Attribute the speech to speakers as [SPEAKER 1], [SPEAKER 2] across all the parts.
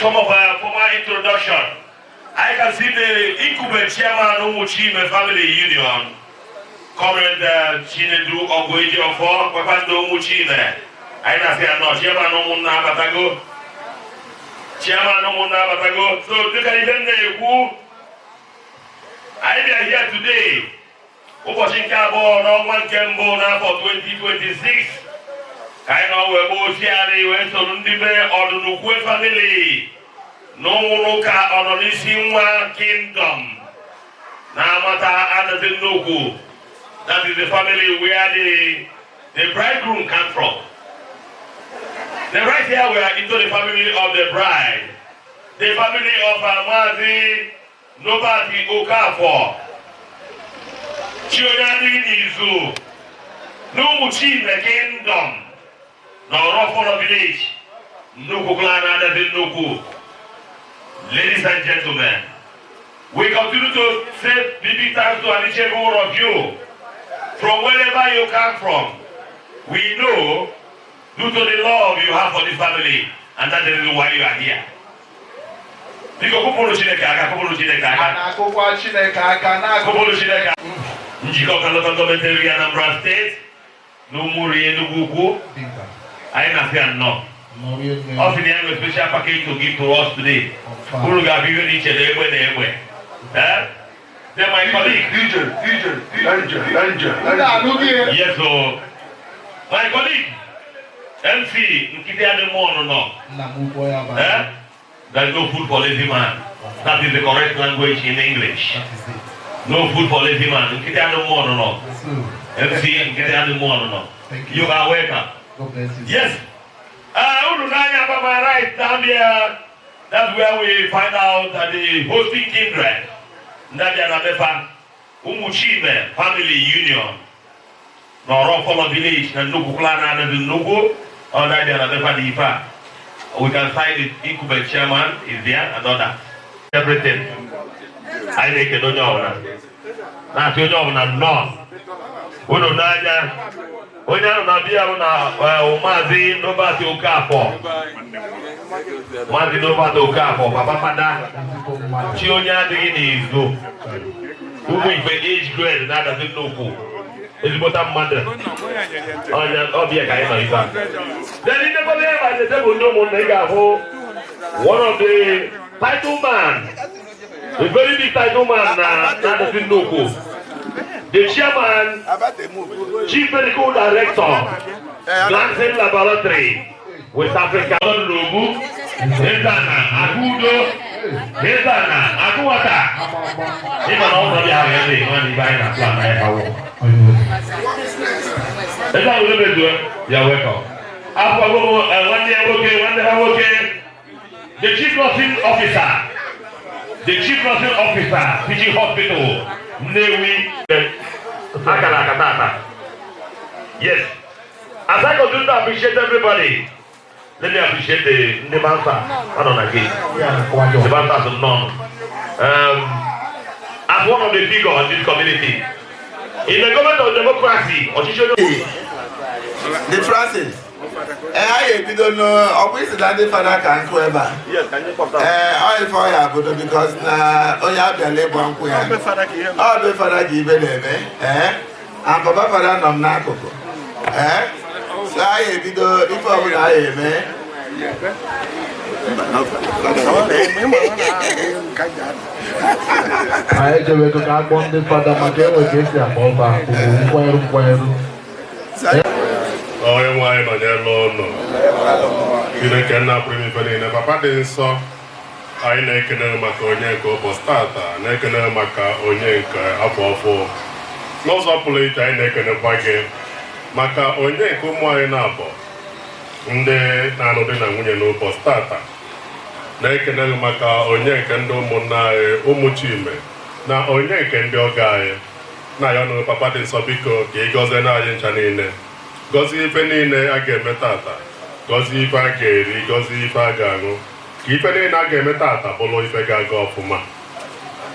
[SPEAKER 1] Some of our formal introduction. I can see the incumbent chairman, Umuchime Family Union, Comrade Chinedu Ogwejiofo, Kpakpando Umuchime. Anyị na-asị ya nọ, chairman ụmụnna abatago. Chairman ụmụnna abatago. So dịka ihe m na-ekwu, anyị bịa here today, ụbọchị nke abụọ n'ọnwa nke mbụ n'afọ 2026, ka anyị nọ wee gbaa osiarị wee soro ndị be Ọdụnukwe family na ụmụnụka ọnọ n'isi nwa kingdom na-amata Adazi Nnukwu. That is the family where the bridegroom come from. Then right here we are into the family of the bride, the family of Mazi Nobati Okafor, Chionye adịghị n'izu n'Ụmụchime kingdom na Orofolo village, Nnukwu clan, Adazi Nnukwu. Ladies and gentlemen, we continue to say big thanks to each every one of you from wherever you come from. We know due to the love you have for this family, and that's the reason why you are here. Biko, kụpụrụ Chineke aka, kụpụrụ Chineke
[SPEAKER 2] A
[SPEAKER 1] aka.
[SPEAKER 2] Na-akụkwa Chineke aka, na-akụ.
[SPEAKER 1] Kụpụrụ Chineke aka. Njikọka Local Government Area, Anambra State, na Ụmụri, Enugu Ukwu, anyị na-asị ya nnọọ. Ọ sị na ya nwere special package to give to us today. Unu ga-abụ ihe dị iche na egbe na egbe. Eh? Then my colleague,
[SPEAKER 3] DJ, DJ, DJ, DJ.
[SPEAKER 2] Ndị anụghị ihe.
[SPEAKER 1] Yes, so my colleague, MC Nkiti Adịmọnụ nọ.
[SPEAKER 2] Nna m ukwu ya bụ.
[SPEAKER 1] Eh? There is no food for lazy man. That is the correct language in English.
[SPEAKER 2] That is it.
[SPEAKER 1] No food for lazy man. Nkiti Adịmọnụ nọ.
[SPEAKER 2] So,
[SPEAKER 1] MC Nkiti Adịmọnụ nọ.
[SPEAKER 2] Thank you.
[SPEAKER 1] You are welcome.
[SPEAKER 2] God bless you.
[SPEAKER 1] Yes. Unu n'anya by my right down there, that's where we find out that the hosting kindred, Ndabia na Befa, Umuchime Family Union, n'Orofolo village, na Nnukwu clan, Adazi Nnukwu, ọ Ndabia na Befa dị ife a. We can find the incumbent chairman is there and others. Everything. Anyị na-ekene onye ọbụla. Na-asị onye ọbụla nnọọ. Unu n'anya, onye ahụ na-abịa bụ na Maazị Nobati Okafor. Maazị Nobati Okafor, Papa Fada,
[SPEAKER 2] Ezigbo mmadụ.
[SPEAKER 1] Chi onye adịghị n'izu. Ụmụ ife age grade na-adazi nnukwu. Ezigbota mmadụ. Onye ọbịa ka anyị nọ ife a. Then ịnekwala ya by the table, ndị ụmụnna, ị ga-ahụ one of the title man, a very big title man na na-adazi nnukwu. The chairman, Chief Medical Director, Glancing Laboratory, West Africa. N'Obu, Ezana, Akudo, Ezana, Akuwata. Ịma na ọnọdụ ahụ eze, ịma na ibe anyị na plan anyị ha wụ. Eze ahụ ebe ya welcome. Afọ nwanne ya nwoke, nwanne ha nwoke, the Chief Nursing Officer, the Chief Nursing Officer, Teaching Hospital, Nnewi, akara aka tata. Yes. As I continue to appreciate everybody, let me appreciate the ndị bouncer anọ na gate. The bouncers nọ. As one of the figures in this community, in the government of democracy, ọchịchị onye
[SPEAKER 3] The Francis. Ee, anyị ebido n'ọkwa isi na ndị fada ka nkụ ebe a. Ee, ọ ife ọ ya obodo because na onye abịala ịgba nkwụ ya. Ọ bụ fada ka ibe na-eme. Ee, and papa fada nọ m n'akụkụ. Ee, so anyị ebido ife ọbụla anyị eme. Mba, na fada eme.
[SPEAKER 2] Anyị ejewego ka akpọ ndị fada maka enwe ka esi akpọ ọba ugwu nkwanyeru nkwanyeru.
[SPEAKER 4] Onye nwe anyị nọnyere ụnụ. Chineke nna pụrụ ime ife niile, Papa dị nsọ, anyị na-ekene maka onye nke ụbọchị tata, na-ekene maka onye nke afọ ọfụ. N'ụzọ pụrụ iche, anyị na-ekenekwa gị maka onye nke ụmụ anyị na-abọ ndị na-anụ di na nwunye n'ụbọchị tata, na-ekene gị maka onye nke ndị ụmụnna anyị, ụmụ Chime, na onye nke ndị ọgọ anyị. Na-ayọ nụ, Papa dị nsọ, biko ka ị gọzie na anyị ncha niile, gọzie ife niile a ga-eme tata, gọzie ife a ga-eri, gọzie ife a ga-aṅụ, ka ife niile a ga-eme tata bụrụ ife ga-aga ọfụma.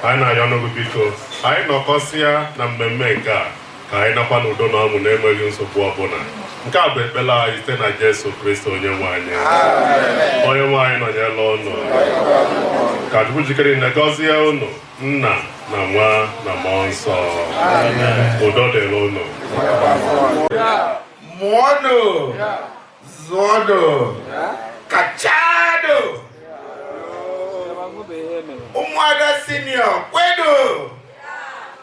[SPEAKER 4] Anyị na-ayọ ọnụ gị, biko, anyị nọkọsịa na mmemme nke a. Ka anyị nakwa n'udo na ọṅụ na-enweghị nsogbu ọbụla. Nke a bụ ekpere anyị site na Jesu Kristo onye nwe anyị. Onye nwe anyị nọnyere ụnụ. Ka Chukwu jikere na gọzie ụnụ, Nna na Nwa na Mmụọ Nsọ. Udo dịrị ụnụ.
[SPEAKER 3] Mụọnụ, zụọnụ, kachanụ. Ụmụada senior kwenu,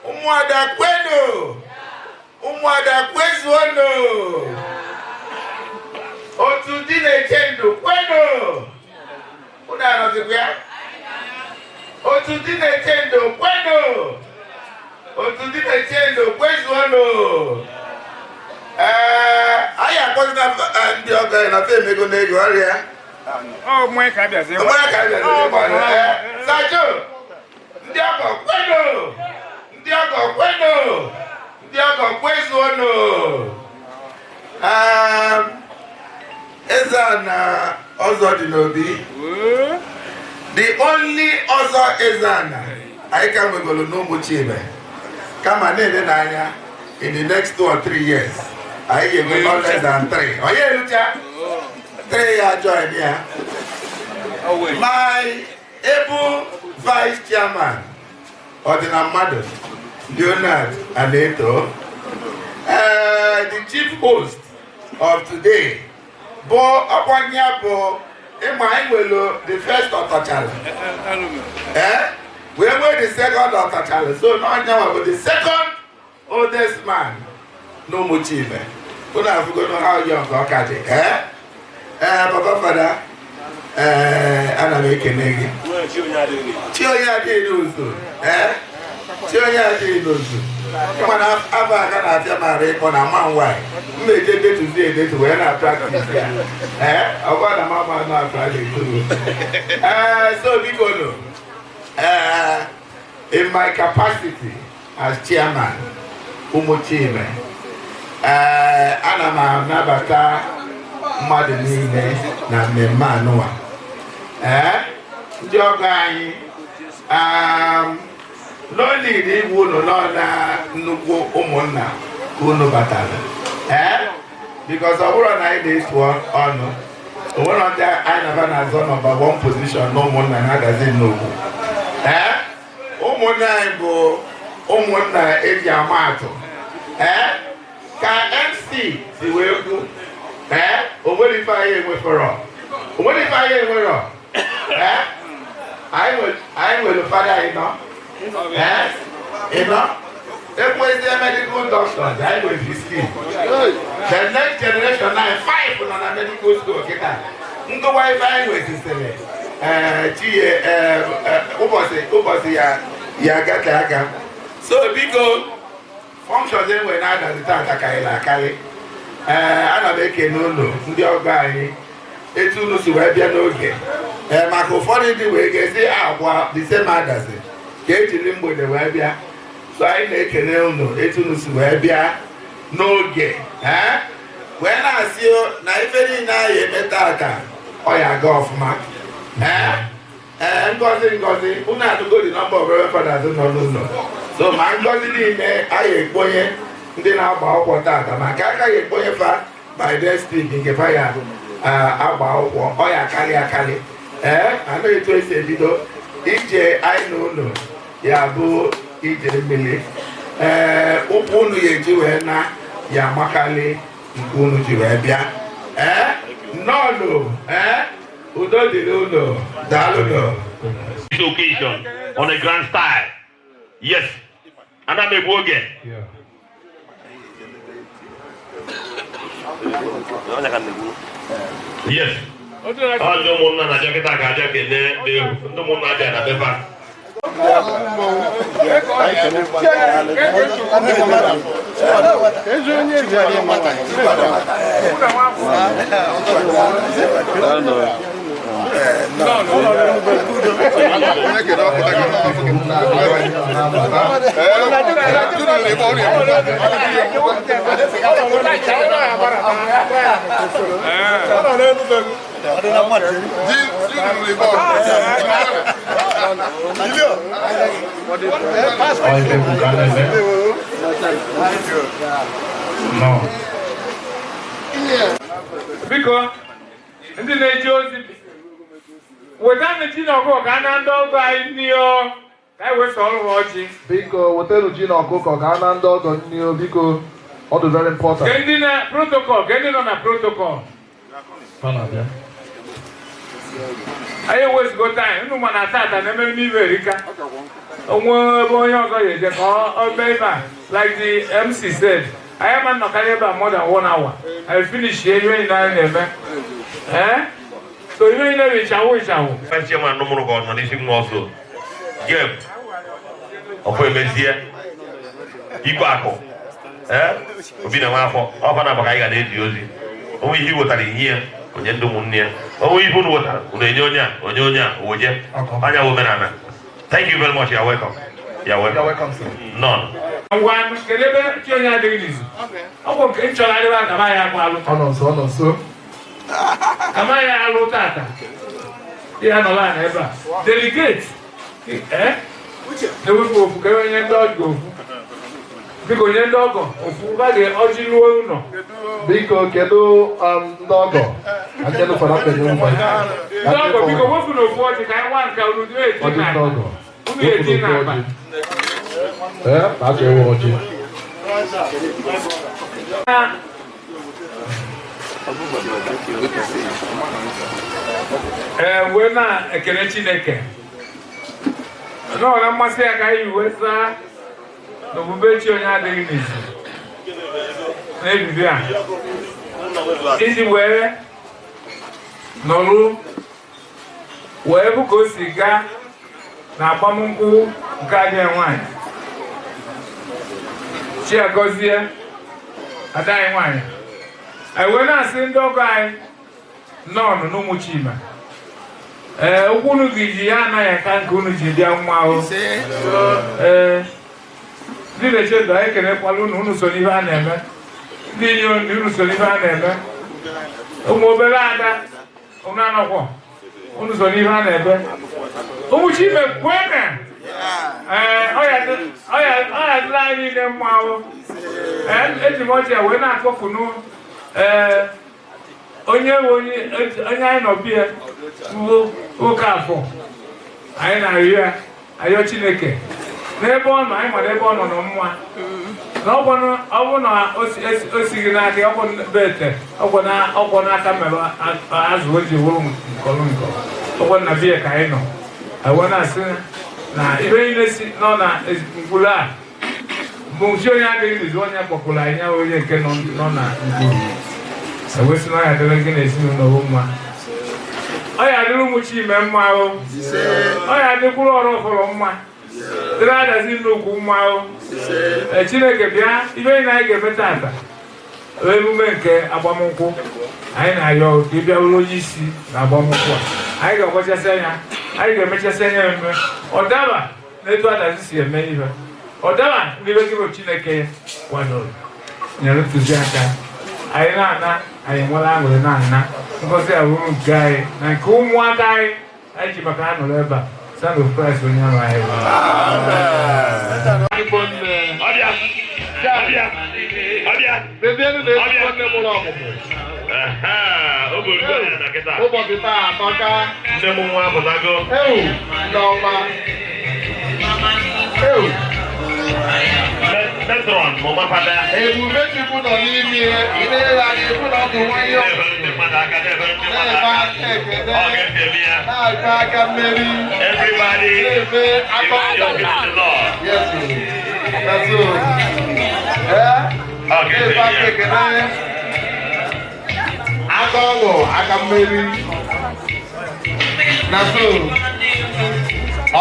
[SPEAKER 3] ụmụada kwenu, ụmụada kwezuonụ. Otu di na-eche ndụ kwenu. Unu anọzikwa ya? Otu di na-eche ndụ kwenu, otu di na-eche ndụ kwezuonụ. Ee, anyị akpọzina ndị ọgọ ya na fe emego n'ego ọrịa.
[SPEAKER 5] Ọ mmanya ka abịazi.
[SPEAKER 3] Mmanya ka abịazi ịgba. Ee, Sajo, ndị ọgọ kwenu, ndị ọgọ kwenu, ndị ọgọ kwezuonụ. Ee, eze a na ọzọ dị n'obi, the only ọzọ eze ana anyị ka nwegoro n'ụmụ Chime, kama na-ele n'anya in the next 2 or 3 years anyị ga-enwe no less than three. Onye erucha three ya join ya. My able vice chairman, ọdịna mmadụ Leonard Aneto, the chief host of today bụ ọkwanye bụ ịma anyị nwere the first ọtọchala, eh, wee nwee the second ọtọchala, so n'ọnyanwa bụ the second oldest man n'ụmụ Chime. Unu afụgo how young ọ ka dị. Eh, ee, Papa Fada, ee, ana m ekene gị. Chi onye adịghị n'ụzọ, ee, chi onye adịghị n'ụzọ. Mana afọ aka na-afịa mara ịkpọ na nwa nwaanyị m na-eje detuzi edetu wee na practice ya. Ee, ọgwa na mama na afọ a na-eturu. Ee, so biko nụ, ee, in my capacity as chairman ụmụ Chime, ee, ana m anabata mmadụ niile na mmemme anụwa. Ee, ndị ọgọ anyị, n'olili igwe unu nọ na nnukwu ụmụnna ka unu batara. Ee, because ọ bụrụ na anyị na-etu ọnụ, onwere ndị anyị na-aba na-azọ number one position na ụmụnna na-agazi nnukwu. Ee, ụmụnna anyị bụ ụmụnna eji ama atụ. Ee, ka MC si wee kwu, ee, onwere ife anyị enwefọrọ, onwere ife anyị enwerọ. Ee, anyị nwere fada anyị nọ, ee, ịnọ ekwezie medical doctors anyị nwere 15. The next generation anyị, five nọ na medical school kịta. Ngụwa ife anyị nwezisịrị, ee, chiye, ee, ụbọchị ụbọchị ya ya gate aka. So biko, functions enwere na-adazi tata karịrị akarị. Ee, ana m ekene unu ndị ọgọ anyị, etu unu si wee bịa n'oge, ee, maka ụfọdụ ndị wee ga-esi agwa the same adazi ka ejiri mgbede wee bịa. So anyị na-ekene unu etu unu si wee bịa n'oge, ee, wee na-asị na ife niile anyị eme tata, ọ ya aga ọfụma. Ee, ee, ngọzi ngọzi unu anụgo the number of reverend fathers nọ n'ụlọ, so ma ngọzi niile anyị ekponye ndị na-agba akwụkwọ tata, ma nke aka ya ekponye fa by next week nke fa ya agba akwụkwọ, ọ ya akarị akarị. Ee, anaghị etu esi ebido ije anyị na ụlọ ya bụ ije mmiri. Ee, ụkwụ unu ya eji wee na ya amakarị nke unu ji wee bịa. Ee, nnọọnụ. Ee, udo dịrị unu. Daalụnụ.
[SPEAKER 1] This occasion on a grand style. Yes. Ana m egbu oge. Yes. Ọ ndị ụmụnna na-abịa kịta ga-abịa kelee ndị ụmụnna abịa na befa.
[SPEAKER 2] Ọ ife bụ ka a na-eme.
[SPEAKER 5] Nọ. Biko, ndị na-eje ozi, wetanụ ji na ọkụkọ ka a na ndị ọgọ anyị nni o, ka anyị wee sọrọ ha ọjị.
[SPEAKER 2] Biko, wetanu ji na ọkụkọ ka a na ndị ọgọ nni o, biko. Ọ dị very important.
[SPEAKER 5] Ke ndị na protocol, ke ndị nọ na protocol.
[SPEAKER 2] Ha na-abịa.
[SPEAKER 5] Anyị ewezugo time unu, ma na tata na ememe n'ibe erika onwe ebe onye ọzọ ya eje ka ọ mee ebe a. Like the MC said, anyị ama nnọkarị ebe a more than one hour. Anyị finish ihe niile anyị na-eme, eh, so ihe niile bụ ịchawụ ịchawụ.
[SPEAKER 1] Vice chairman mụrụ ka ọ nọ n'isi nwa ọsọ gem ọfọ emezie ikwe akụ ee obi na nwafọ ọfa na maka anyị ga na-ezi ozi. Onwe ihe i wetara inye ya onye ndị ụmụnne ya, onwe ihe unu wetara unu enye onye a, onye onye a oje anya bụ omenala. Thank you very much. You are welcome. You are
[SPEAKER 2] You're
[SPEAKER 1] welcome.
[SPEAKER 2] welcome, sir.
[SPEAKER 1] None.
[SPEAKER 5] Ngwa, kedu ebe chi onye adịghị n'izu? Ọ bụ nke nchọrọ adịba ka ya akwa alụ.
[SPEAKER 2] Ọ nọ nso, ọ nọ nso.
[SPEAKER 5] Kama ya alụ tata, ihe anọla ana ebe a delegate eh na-ewepụ ofu ka onye ndị ọgọ ofu. Biko, nye ndị ọgọ ofu ba ga ọjị luo ụlọ.
[SPEAKER 2] Biko, kedu ndị ọgọ? Ka ndị fara penye mba.
[SPEAKER 5] Ndị ọgọ, biko, wepụ na ofu ọjị ka anyị nwa nke unu eti
[SPEAKER 2] Ọjị ndị
[SPEAKER 5] n'akpa.
[SPEAKER 2] ọgọ.
[SPEAKER 5] Unu eti n'akpa.
[SPEAKER 2] Ee, na achọ ewe ọjị.
[SPEAKER 5] Na ee, wee na-ekele Chineke nọọ na mmasị ya ka anyị wee zaa n'obubechi onye adịghị n'izu n'ebibi a iji wee nọrụ wee bụ ka o si gaa na agbamnkwụ nke adịghị nwanyị. Chiagọzie ada anyị nwanyị, anyị wee na-asị ndị ọgọ anyị nọọnụ n'ụmụ Chima, ee, ụkwụ unu ga-eji ya anaghị aka nke unu ji bịa nwa o. Ee, ndị na-eche ndụ, anyị kelekwala unu. Unu so n'ihe a na-eme. Ndị inyom ndị unu so n'ihe a na-eme. Ụmụ obere ada unu anọkwọ, unu so n'ihe a na-eme. Ụmụ Chime kwene. Ee, ọ ya dịrị anyị niile mma o. Ee, eji m ọchị a wee na-akpọfunu ee onye bụ onye onye anyị nọ bie bụ ụka afọ. Anyị na-arịọ ya, ayọ Chineke n'ebe ọ nọ. Anyị mara ebe ọ nọ nọ mma na ọ bụ na o sighị n'aka ọ bụ bete ọkwọ n'aka mere azụ o ji wụrụ nkọrọ nkọ ọkwọ na biya ka anyị nọ. Anyị wee na-asị na ibe niile si nọ na mkpụrụ a bụ nsi onye adịghị n'izu onye kpọkwụrụ anyị ya onye nke nọ na mkpụrụ ewesị na ọ ya dịrị gị na ezinụlọ gị mma, ọ ya dịrị ụmụ Chime mma o, ọ ya dịkwuru ọrụ ọfụrụ mma, dịrị adazi nnukwu mma o. Ee, Chineke bịa ibe niile anyị ga-eme tata emume nke agbamnkwụ anyị na-ayọ ka ị bịa bụrụ onye isi na agbamnkwụ a. Anyị ga-agbachasị anya, anyị ga-emechasị anya eme ọ daba n'etu adazi si eme ihe, ọ daba n'ibe gị bụ Chineke kwadoro nyere ntụziaka. Anyị na-ana, anyị nwere aṅụrị na-ana ngozi a bụrụ nke anyị na nke ụmụaka anyị. Anyị ji maka ha nọrọ ebe a. Son of Christ onye ahụ anyị bụ.
[SPEAKER 2] Ezigbo nne.
[SPEAKER 1] Ọbịa ọbịa ọbịa.
[SPEAKER 2] Lezienụ na ezigbo nne mụrụ ọmụmụ.
[SPEAKER 1] Aha, oge orugo ya na kịta.
[SPEAKER 2] Ụbọchị taa atọka.
[SPEAKER 1] Nne m nwa apụtago.
[SPEAKER 2] Ewu, nneọma. Ewu.
[SPEAKER 1] Metron mụma fada.
[SPEAKER 2] Ebube Chukwu nọ n'ime ile ya anya ekwu na ọ bụ nwa ihe
[SPEAKER 1] Na-ebere ndị mmadụ aka, na-ebere ndị mmadụ
[SPEAKER 2] na-eme
[SPEAKER 1] aka.
[SPEAKER 2] aka ekele.
[SPEAKER 1] Ọ ga-esi eme ya.
[SPEAKER 2] Na-aka aka mmeri.
[SPEAKER 1] Everybody,
[SPEAKER 2] na-eme aka
[SPEAKER 1] give your gift to the Lord.
[SPEAKER 2] Yes, that's all. Ee,
[SPEAKER 1] Ọ ga-esi
[SPEAKER 2] na-eme aka
[SPEAKER 1] eme ya.
[SPEAKER 2] ekele, aka ọṅụ, aka mmeri na so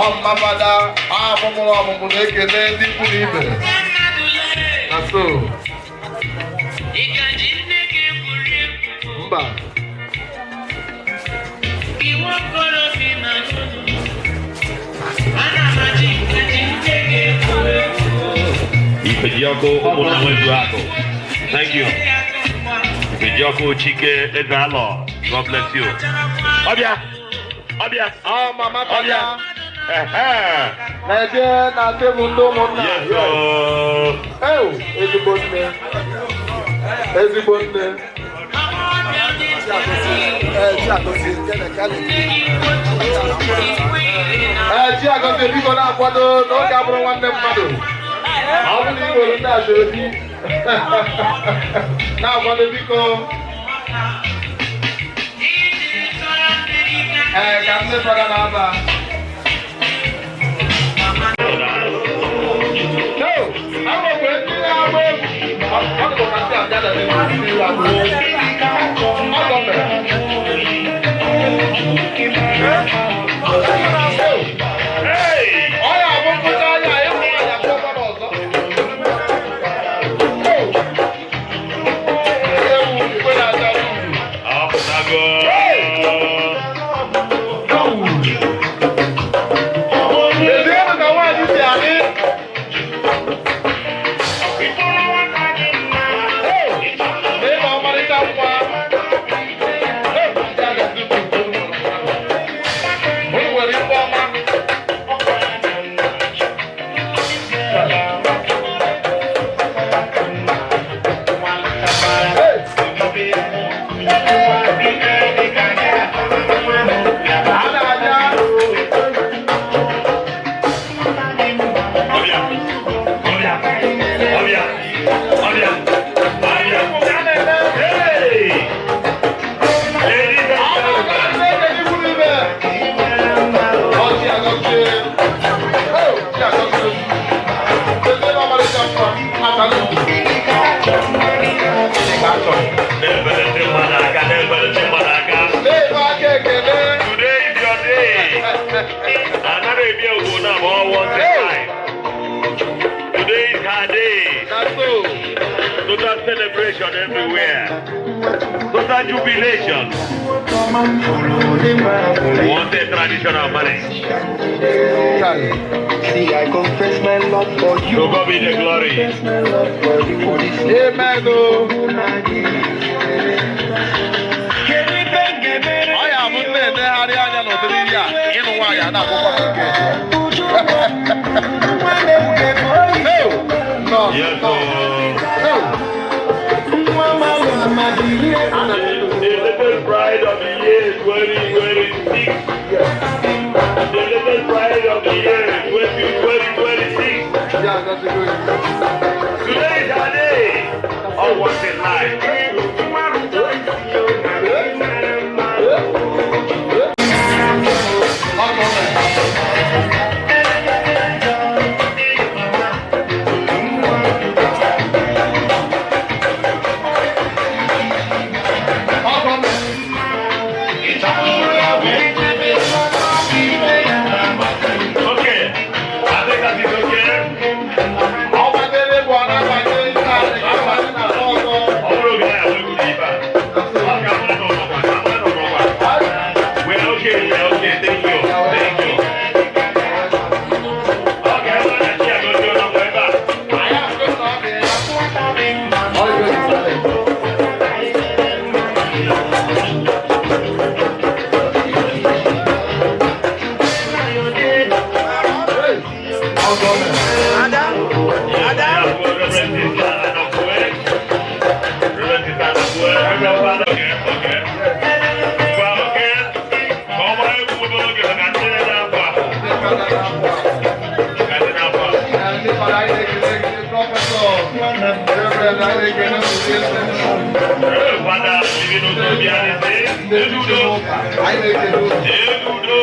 [SPEAKER 2] ọ mmamada amụmụrụ ọmụmụ na-ekele ndị ikwu na ibe na so mba.
[SPEAKER 1] Ifejiọkụ ụmụnna nwezu akụ. Thank you. Ifejiọkụ Chike Eze Alọ. God bless you. Ọbịa. Ọbịa.
[SPEAKER 2] Ọ mama
[SPEAKER 1] Ọbịa.
[SPEAKER 2] fada.
[SPEAKER 1] Ehe.
[SPEAKER 2] Na-eje na tebụl ndị ụmụnna.
[SPEAKER 1] Yes, oh.
[SPEAKER 2] Ew, ezigbo nne. Ezigbo nne. Ee, Chiagozie, biko na-akwado n'oge abụrụ nwanne mmadụ. Ọ bụrụ na ị nwere ndị asoebi na-akwado, biko. Ee, ka ndị fada na-aba. No, ama nwere ndị na-agba egwu. Ọ dịkwa ka ndị abịa na ndị na-agba egwu. Ọ gọmere.
[SPEAKER 1] Hey!
[SPEAKER 2] Ọ ya abụ mkpụta anya ịhụ nwaanyị abụọ gbara ọzọ. Ewu igwe na-aja uru.
[SPEAKER 1] Ọ pụtago.
[SPEAKER 2] Lezienụ ka nwaanyị si adị. Lee na ọmarịcha nwa. Ee, ndị a ga-esi bụ unu nwere ife ọma. Hey! A na-aja.
[SPEAKER 1] Ọbịa. Ọbịa. Ọbịa. Ọbịa. Ọbịa. Hey! Ladies and gentlemen. Na-ebere ndị mmadụ aka, na-ebere ndị mmadụ aka. Today is your day. Anaghị ebi egwu na ma ọ once in life. Today is her day. Total celebration everywhere. Total jubilation. What a traditional marriage.
[SPEAKER 6] See, I confess my love for you.
[SPEAKER 1] To God be the glory.
[SPEAKER 6] Confess my love for you for this
[SPEAKER 2] Amen. O. Ọ ya bụ nne enegharị anya n'ụdịrị ihe a, ịnụ nwaanyị a na-akwụkwọ m nke. No,
[SPEAKER 1] Yes,
[SPEAKER 2] no,
[SPEAKER 1] oh.
[SPEAKER 2] no.
[SPEAKER 1] The latest bride of the year 2026. The latest bride of the year 2026.
[SPEAKER 2] Yeah, that's a good.
[SPEAKER 1] Today is our day. All once in life. Okay. I think that is okay.
[SPEAKER 2] Ọ banyere bụ ọ na-abanye ihe a dị ka abanye na ọzọ.
[SPEAKER 1] Ọ bụrụ oge ya wee kwuru ibe a. Ọ ga-abụ na ọnọkwa, abụ na ọnọkwa. We are okay, we are okay. Thank you. Thank you. Okay, ebe a na-achị agọzi ọnọkwa ebe a.
[SPEAKER 2] Anyị asị na ọ dị ya. Ọ dị ya. Hey, ọzọ mere.
[SPEAKER 1] Ada. Reverend Sister Anokwe. Reverend Sister Anokwe. Reverend Father. Okay, okay. Ngwa, okay. Ka ọ gbaa egwu obere oge maka ndị na-apụ apụ.
[SPEAKER 2] Ndị fada na-apụ apụ.
[SPEAKER 1] Maka ndị na-apụ apụ.
[SPEAKER 2] Ndị fada, anyị na-ekele gị, Professor. Reverend, anyị na-ekele unu rinne.
[SPEAKER 1] Reverend Father Living Obianese.
[SPEAKER 2] Ndị
[SPEAKER 1] Eludo.
[SPEAKER 2] ụka, anyị na-ekele unu.
[SPEAKER 1] Eludo.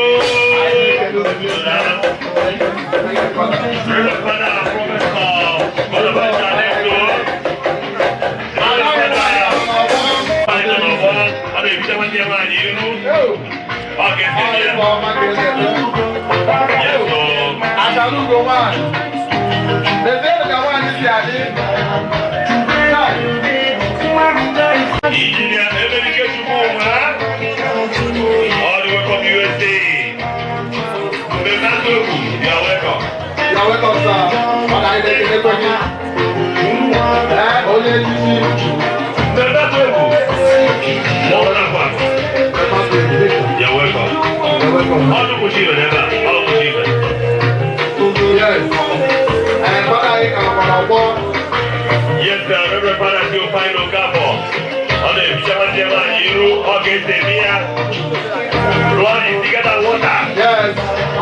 [SPEAKER 2] Anyị na-ekele unu rinne. Thank you, Father.
[SPEAKER 1] Reverend Father Professor Bonaventure Aneto. Reverend Father Anyị nọ n'ọgbọ, ọ na-ebicha nwanne ya nwaanyị ihu. Ọ ga-esi ya. Yes, oh.
[SPEAKER 2] Achalugo nwanyị. Lezienụ ka nwaanyị si adị. Chai.
[SPEAKER 1] Engineer Emelike Chukwuma, all the way from USA. Mmemme Atogwu, you are welcome.
[SPEAKER 2] You are welcome, sir. Ọ na anyị na-ekelekwa gị. Ee, onye echichi.
[SPEAKER 1] Mmemme Atogwu, ma ọ nakwa. You are welcome.
[SPEAKER 2] You are welcome.
[SPEAKER 1] Ọnụ kpuchi ibe n'ebe a, ọnụ kpuchi ibe. na-ehicha nwanne ya nwaanyị iru, ọ ga-esi eme ya. Blood is thicker than water.
[SPEAKER 2] Yes,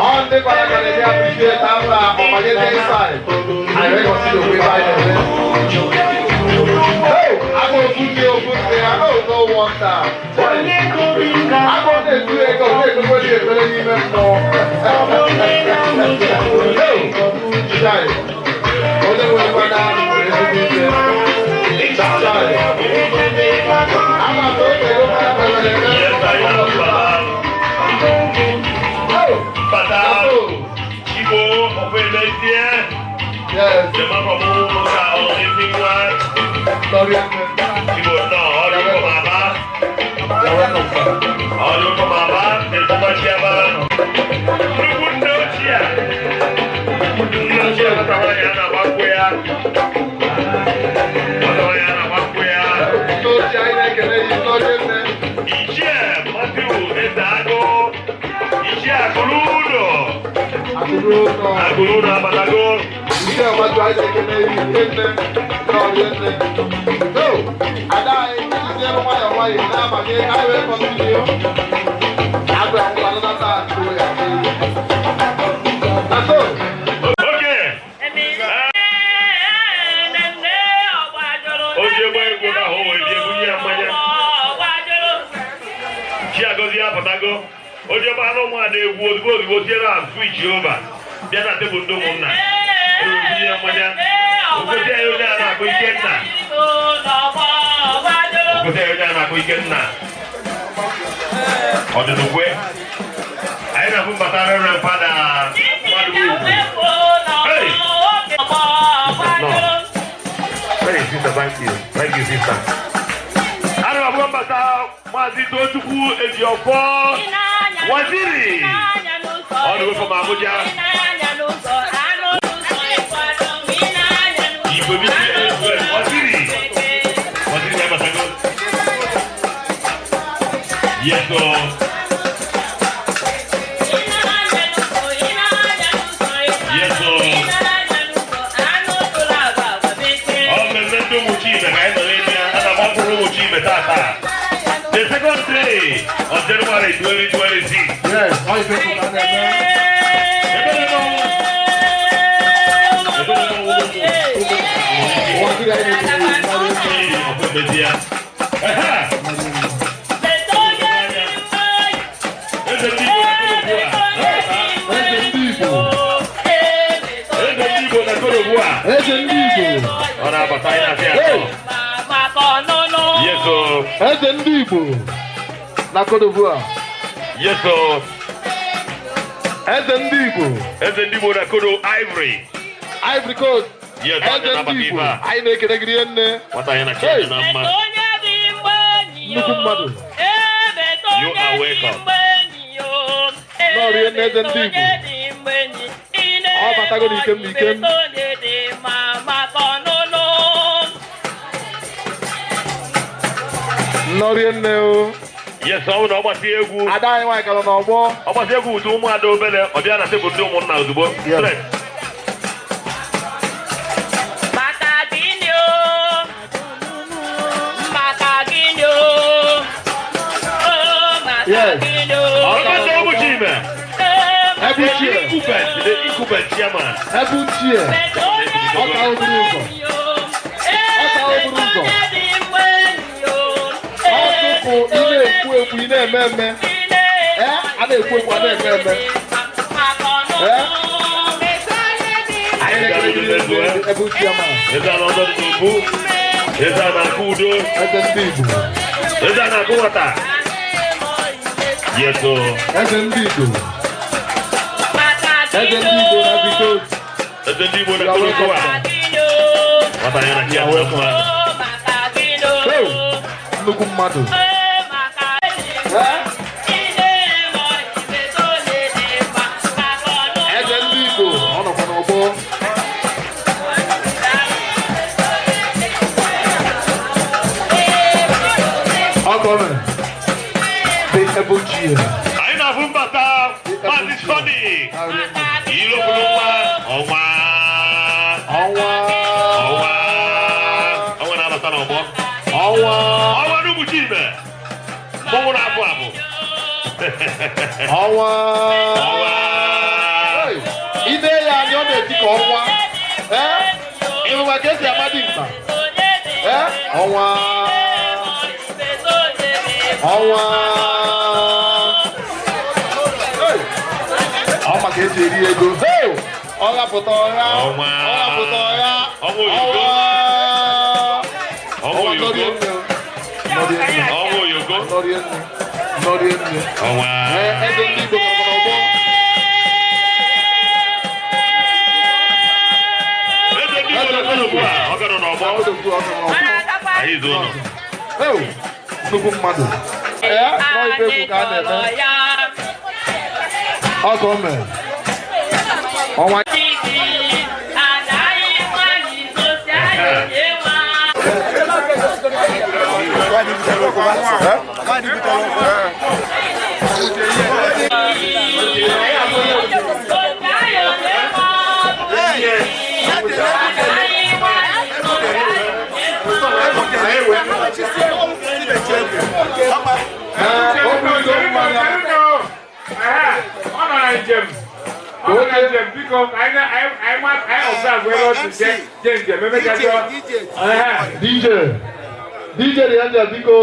[SPEAKER 2] all ndị fada ka na-eme appreciate after ọmanyete inside. Anyị wee continue with by the way. Hey, agụ ofu ndị ofu ndị ya, oh no wonder. Agụ na-etu ego na-ekpekwe dị ekpere n'ime mmụọ. Hey, chai, onye nwere fada nwere ezigbo ike. Chai, ama m na oge ego fada kpere ekpere.
[SPEAKER 1] Yes, I am Baba.
[SPEAKER 2] Hey,
[SPEAKER 1] Bata Igbo Ofemezie.
[SPEAKER 2] Yes,
[SPEAKER 1] The man from Umuka Osinwa.
[SPEAKER 2] sorry.
[SPEAKER 1] Igbo no, all you from Aba.
[SPEAKER 2] You're welcome, sir.
[SPEAKER 1] All you from Aba, the former chairman. Nnukwu nne ochie. Nne ochie nwata nwaanyị a na-agbakwu ya. Nwata nwaanyị a na-agbakwu ya.
[SPEAKER 2] Ndị ochie, anyị na-ekele gị, ndị ochie nne.
[SPEAKER 1] Ichie Matthew Eze Agụ. Ichie Akụrụ
[SPEAKER 2] Akụrụ ụlọ.
[SPEAKER 1] Akụrụ ụlọ abatago.
[SPEAKER 2] Ndị ọgbatu, anyị na-ekele gị, ndị nne, ndị ọrịa nne. So, ada anyị, ndị elu nwayọọ nwayọọ na-abanye, anyị wee continue. Agụ akwụkwọ anụnata atụ ya. Na so,
[SPEAKER 1] Okay. O ji egbe egwu na ahụ wee bie bunye ya mmanya. Chiagozie apụtago. O ji ebe anụ ụmụada egwu ozugbo ozugbo tie na switch over. Bịa na tebụl ndị ụmụnna. Ewee bunye ya mmanya. Ogosi ya onye a na-akpọ Ikenna. Ogosi ya onye a na-akpọ Ikenna. Ọdịnukwe. Anyị na-afụ mbata Reverend Fada Mmadụ Ugwu. Hey! No. Hey, sister, thank you. Thank you, sister. Ana m abụọ mbata Maazị Tochukwu Ejiofọ Waziri. All the way from Abuja. Igwe bisi Ezue Waziri. Waziri ya batago. Yes, o. Yes, o. Ọ mmemme ndị Ụmụchime ka anyị nọ n'ime ya. A na-agbapụrụ Ụmụchime tata. The second day of January 2026.
[SPEAKER 2] Yes, ọ ife kwụ ka a na-eme.
[SPEAKER 1] Ebere n'ọnwụ. Ebere n'ọnwụ.
[SPEAKER 2] Ụwa ndị anyị na-ekele gị, ndị ọrịa nne.
[SPEAKER 1] Ọfọ ya. Ehe! Eze ndị Igbo na Cote d'Ivoire.
[SPEAKER 2] Eze ndị Igbo.
[SPEAKER 1] Eze ndị Igbo na Cote d'Ivoire.
[SPEAKER 2] Eze ndị Igbo.
[SPEAKER 1] Ọ na-abata, anyị na-asị atọ. Yes, o.
[SPEAKER 2] Eze ndị Igbo na Cote d'Ivoire.
[SPEAKER 1] Yes, o.
[SPEAKER 2] Eze ndị Igbo.
[SPEAKER 1] Eze ndị Igbo na Cote Ivory.
[SPEAKER 2] Ivory Coast.
[SPEAKER 1] Yes, ọ
[SPEAKER 2] Eze
[SPEAKER 1] na-anabata
[SPEAKER 2] ndị
[SPEAKER 1] ife
[SPEAKER 2] Igbo.
[SPEAKER 1] a.
[SPEAKER 2] Anyị na-ekele gị rie nne.
[SPEAKER 1] Nwata anyị na Chineke na mma.
[SPEAKER 2] Nnukwu mmadụ.
[SPEAKER 1] You are welcome.
[SPEAKER 2] Nnọọ rie nne, eze ndị Igbo. Ọ batago n'ikem n'ikem. Nnọọ rie nne o.
[SPEAKER 1] Yes, ọ bụ na ọ gbasi egwu.
[SPEAKER 2] Ada anyị nwaanyị ka nọ n'ọgbọ.
[SPEAKER 1] Ọ gbasi egwu ụtụ ụmụada obere, ọ bịa na tebụl ndị ụmụnna ozugbo.
[SPEAKER 2] Yes.
[SPEAKER 1] Straight.
[SPEAKER 7] Maka gịnị o? Maka gịnị o? O, maka
[SPEAKER 2] Yes.
[SPEAKER 7] gịnị o?
[SPEAKER 1] Ọrụ Ụmụchime.
[SPEAKER 2] Ebu
[SPEAKER 1] The
[SPEAKER 2] chie.
[SPEAKER 1] incumbent, the incumbent chairman.
[SPEAKER 2] Ebu chie. Ọka oburu ụzọ. Ọka oburu ụzọ. Ọtụpụ ị na-ekwu ekwu, ị na-eme eme. Ee, a na-ekwu ekwu, a na-eme eme. Ee? Anyị na-ekele gị rie nne, ebu chairman.
[SPEAKER 1] Eze a na ọzọ dị n'obu. Eze a na-akụ udo.
[SPEAKER 2] Eze ndị Igbo.
[SPEAKER 1] Eze a na-akụ nwata. Yes, o.
[SPEAKER 2] Eze ndị Igbo. Eze ndị Igbo na Ivory Coast.
[SPEAKER 1] Eze ndị Igbo na Cote d'Ivoire. Nwata anyị na Chineke na mma.
[SPEAKER 2] Hey, nnukwu mmadụ. Ee? Eze ndị Igbo, ọ nọkwa n'ọgbọ. Ọgọmẹ. The Ebu chie.
[SPEAKER 1] Anyị na-afụ mbata Maazị Sunday. Ilokwulu nwa ọnwa.
[SPEAKER 2] Ọnwa.
[SPEAKER 1] Ọnwa. Ọnwa na-abata n'ọgbọ.
[SPEAKER 2] Ọnwa.
[SPEAKER 1] Ọnwa n'Ụmụchime. Ụmụchime. Mmọnwụ na-abụ abụ.
[SPEAKER 2] Ọnwa.
[SPEAKER 1] Ọnwa.
[SPEAKER 2] Hey, ide ya anya, ọ na-eti ka ọnwa. Ee, ịhụkwa ka esi ama dimkpa? Ee, ọnwa. Ọnwa. Hey, ọ maka esi eri ego. Hey, ọ ghapụta ọgha.
[SPEAKER 1] Ọnwa.
[SPEAKER 2] Ọ ghapụta ọgha.
[SPEAKER 1] Ọnwa oyibo.
[SPEAKER 2] Ọnwa.
[SPEAKER 1] Ọnwa oyoko.
[SPEAKER 2] Nọrie nne.
[SPEAKER 1] Ọnwa oyoko.
[SPEAKER 2] Nọrie nne. Nọrie nne.
[SPEAKER 1] Ọnwa.
[SPEAKER 2] Ee, eze ndị Igbo nọrọ n'ọgbọ.
[SPEAKER 1] Eze ndị Igbo nọ n'ugbu a, ọ bịara n'ọgbọ.
[SPEAKER 2] Ọ dị ugbu a, ọ nọ n'ọgbọ.
[SPEAKER 1] Anyị zo ụlọ.
[SPEAKER 2] Ew, nnukwu mmadụ. Ee, nọ ife egwu ka a na-eme. Ọ ka o mere. Ọnwa. Ee, o buru mmanya.
[SPEAKER 5] Ọ nọ na njem. Ọ nọ na njem, biko, anyị anyị anyị observe ebe ọ si jee njem emechaa jụọ.
[SPEAKER 2] DJ, DJ the Angel, biko.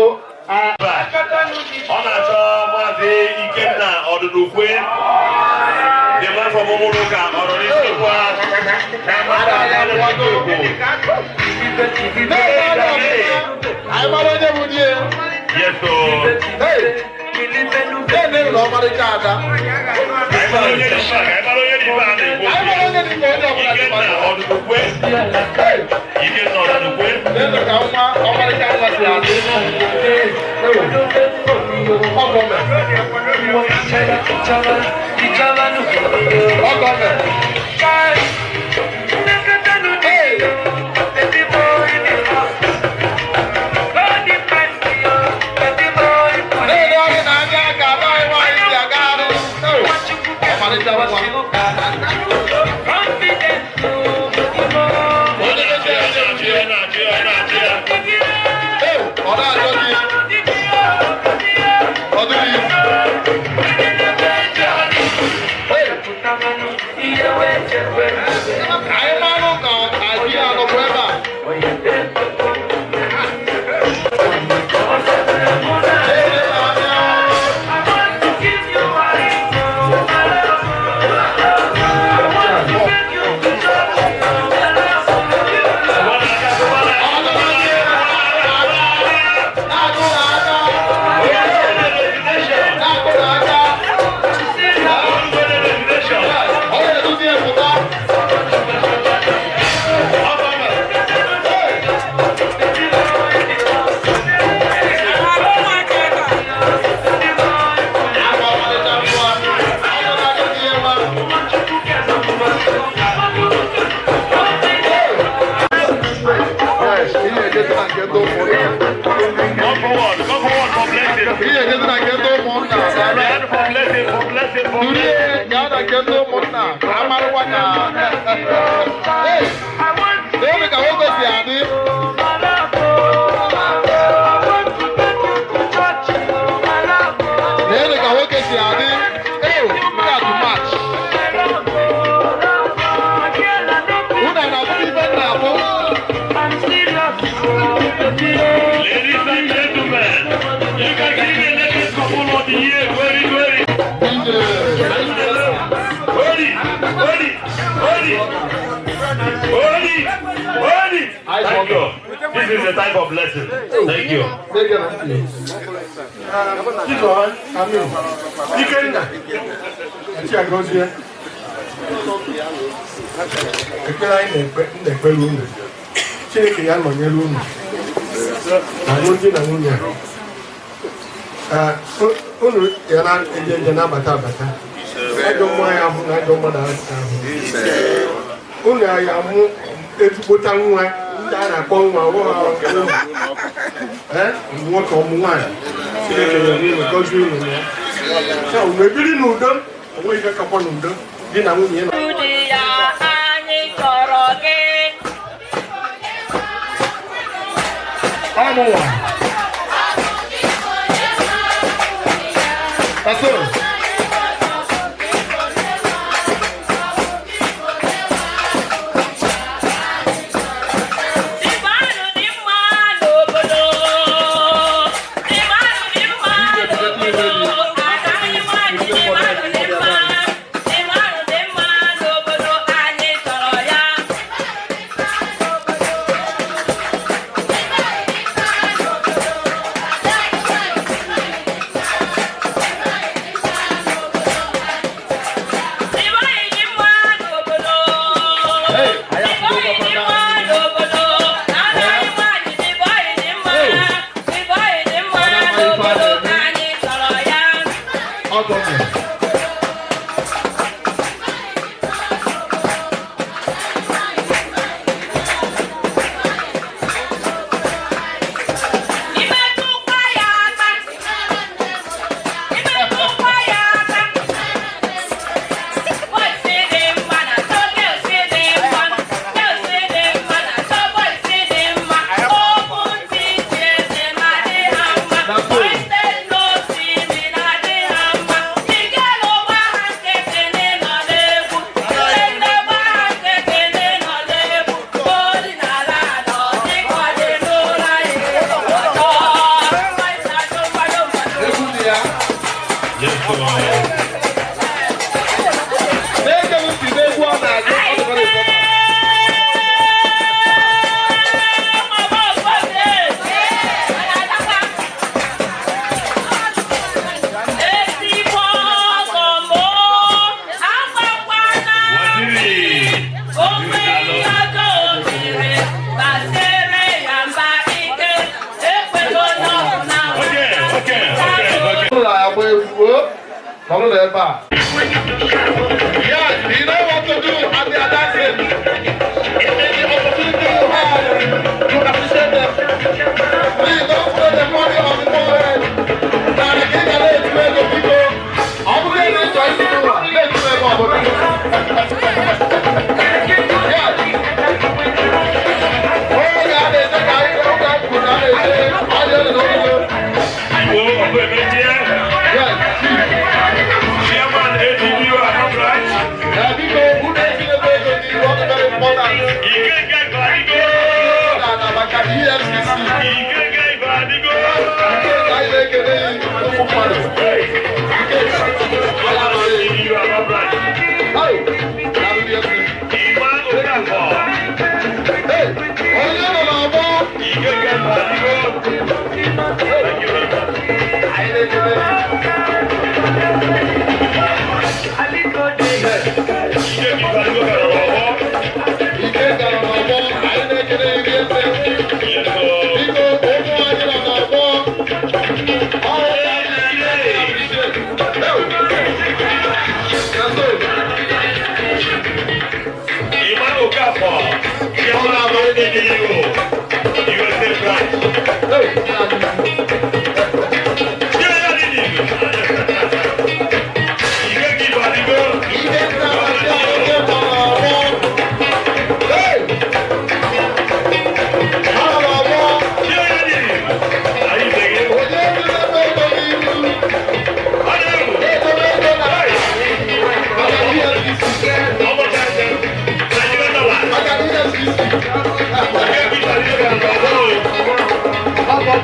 [SPEAKER 1] Ọ na-achọ Maazị Ikenna Ọdụdụkwe. The man from Ụmụnụka, ọ nọ n'isi kwa na mmadụ Igbo.
[SPEAKER 2] Anyị mara onye bụ di ya.
[SPEAKER 1] Yes, o.
[SPEAKER 2] Hey, na-ene ụlọ ọmarịcha ada.
[SPEAKER 1] Anyị mara onye dị mkpa, anyị mara onye dị mkpa a na-ekwu.
[SPEAKER 2] Anyị mara onye dị mkpa, onye ọbụla dị
[SPEAKER 1] Ikenna
[SPEAKER 2] mmadụ.
[SPEAKER 1] Ọdụdụkwe.
[SPEAKER 2] Hey,
[SPEAKER 1] Ikenna Ọdụdụkwe.
[SPEAKER 2] na-ene ka nwa ọmarịcha nwa si adị. Ewo, ọgọ mere. Ọgọ mere. Hey. Na-ele ọrụ na-aga ka ada anyị nwaanyị si agagharị. Ewo, ọmarịcha nwa.
[SPEAKER 1] Ọ na-achị ya, ọ na-achị ya, ọ na-achị ya, ọ na-achị ya.
[SPEAKER 2] Ewo, ọ na-achọ di. Ọ dịghị izu. Hey. Anyị marụ ka adị anọkwa ebe a. Na-ele anya. Na-agụ aka. Na-agụ aka. Ọ na-eduzi epụta. Agba ọmalịcha nwa. Ọ na-agụ ihe nwa. Yes, ihe ejezi na nke ndị ụmụnna.
[SPEAKER 1] Come forward, come forward for blessing.
[SPEAKER 2] Ihe ejezi na nke ndị ụmụnna.
[SPEAKER 1] Stand for blessing, for blessing, for
[SPEAKER 2] Durie
[SPEAKER 1] blessing.
[SPEAKER 2] gaa na nke ndị ụmụnna ka a marụkwa ka. Hey, lee ka nwoke si adị. Lee ka nwoke si adị. Ee, nke a too much. Unu na-abụ ife m na-abụ.
[SPEAKER 1] Ladies and gentlemen, you can see the latest couple of the year, 2020.
[SPEAKER 2] DJ.
[SPEAKER 1] Holy, holy, holy, holy, holy. Thank you. This is the type of blessing. Thank you.
[SPEAKER 2] Take care of you.
[SPEAKER 8] Ikenna, Chiagozie, ekpere anyị na-ekpe m na-ekpere unu, Chineke ya nọnyere unu na alụmdi na nwunye a. Ee, unu ya na-eje eje, na-abata abata, ajọ mmụọ ya ahụ na ajọ mmadụ ahụ unu ya amụ etugbota nwa ndị a na-akpọ nwa ọbụghị ụmụ. Ee, ụmụ nwoke, ọmụ nwaanyị, Chineke nyere unu, gọzie unu na ya. Ya unu ebiri n'udo, onweghị ife kakwa n'udo di na nwunye nọ.
[SPEAKER 7] Di ya, anyị chọrọ gị.
[SPEAKER 2] Ọmụnwa. That's all.
[SPEAKER 7] Dịbanụ dị mma n'obodo. Dịbanụ dị mma n'obodo. Anaghị nwanyị dịbanụ dị mma. Dịbanụ dị mma n'obodo anyị chọrọ ya. Dịbanụ dị mma n'obodo. Dịbanụ dị mma n'obodo. Anaghị nwanyị dịbanụ dị mma. Dịbanụ dị mma n'obodo anyị chọrọ ya.
[SPEAKER 2] Ọgọmẹ.
[SPEAKER 7] Imetụkwa ya aka. Imetụkwa ya aka. Boys dị mma na so girls dị mma. Girls dị mma na so boys dị mma. Okwu ntị chi eze na-adị ha mma. Boys no see na-adị ha mma. Igelo gba ha nkịtị n'ịnọ n'egwu. Nne nne gba ha nkịtị n'ịnọ n'egwu. Ọdịnala nọ dịka ọ dị n'ụlọ anyị. Ọjọọ. Boys na-ajụ mmadụ mmadụ.
[SPEAKER 2] Egwu dị ya.
[SPEAKER 4] Yes, sir.
[SPEAKER 2] Na-ege m ntị n'egwu ọ na-agụ, ọ dị very important.
[SPEAKER 7] Ezigbo ọgọ m agbakwana
[SPEAKER 1] Waziri.
[SPEAKER 7] onwe ihe ọjọọ mere gbasere ya mba ike ekwego n'ọbụna.
[SPEAKER 1] Okay.
[SPEAKER 2] Ụlọ agba egwu o, nọrọ n'ebe a. Yes, you know what to do at the dancing. Any opportunity you have to appreciate them. Please don't throw the money on the forehead. Na ị ga na-etu ego biko. Ọ bụrụ na ị chọrọ isi n'ụwa, na-etu ego ọ bụla. Yes. Oge a na-eje ka anyị oge a kwuru na a na-eje ọjọọ na n'oge.
[SPEAKER 1] Iwo Ọbụ Emechie.
[SPEAKER 2] Yes, chief.
[SPEAKER 1] Chairman ADU Aba Branch.
[SPEAKER 2] Ya biko, unu etinyego ego n'ihu, ọ dị very important.
[SPEAKER 1] Ikenga Ibadigo.
[SPEAKER 2] Na na maka EFCC.
[SPEAKER 1] Ikenga Ibadigo.
[SPEAKER 2] Nke ka anyị na-ekele ụmụ mmadụ. Nke ala amaghị.
[SPEAKER 1] ADU Aba Branch.
[SPEAKER 2] Hey, na EFCC.
[SPEAKER 1] Ima Okafor.
[SPEAKER 2] Hey, onye nọ n'ọgbọ?
[SPEAKER 1] Ikenga Ibadigo. Thank you very much.
[SPEAKER 2] Anyị na-ekele.
[SPEAKER 1] Ikenga Ibadigo gara n'ọgbọ.
[SPEAKER 2] Ike gara n'ọgbọ, anyị na-ekele EFCC.
[SPEAKER 1] Yes, sir.
[SPEAKER 2] Biko, ụmụ anyị nọ n'ọgbọ. Ọrụ ka anyị na-appreciate. Hey. That's it.
[SPEAKER 1] Ima Okafor. Chairman ADU USA Branch.
[SPEAKER 2] Hey.
[SPEAKER 1] Yeah, yeah, Ikenga Ibadigo.
[SPEAKER 2] Ihe na-amasị anyị nọ n'ọgbọ. Hey! Ha nọ n'ọgbọ.
[SPEAKER 1] Yeah, yeah. Anyị begin.
[SPEAKER 2] Onye na-eme ego n'ihu.
[SPEAKER 1] Honorable.
[SPEAKER 2] Na-edobe ego na maka EFCC.
[SPEAKER 1] Nigerian dollar.
[SPEAKER 2] Maka EFCC.
[SPEAKER 1] Ikenga Ibadigo gara n'ọgbọ.
[SPEAKER 2] Ọ bụ.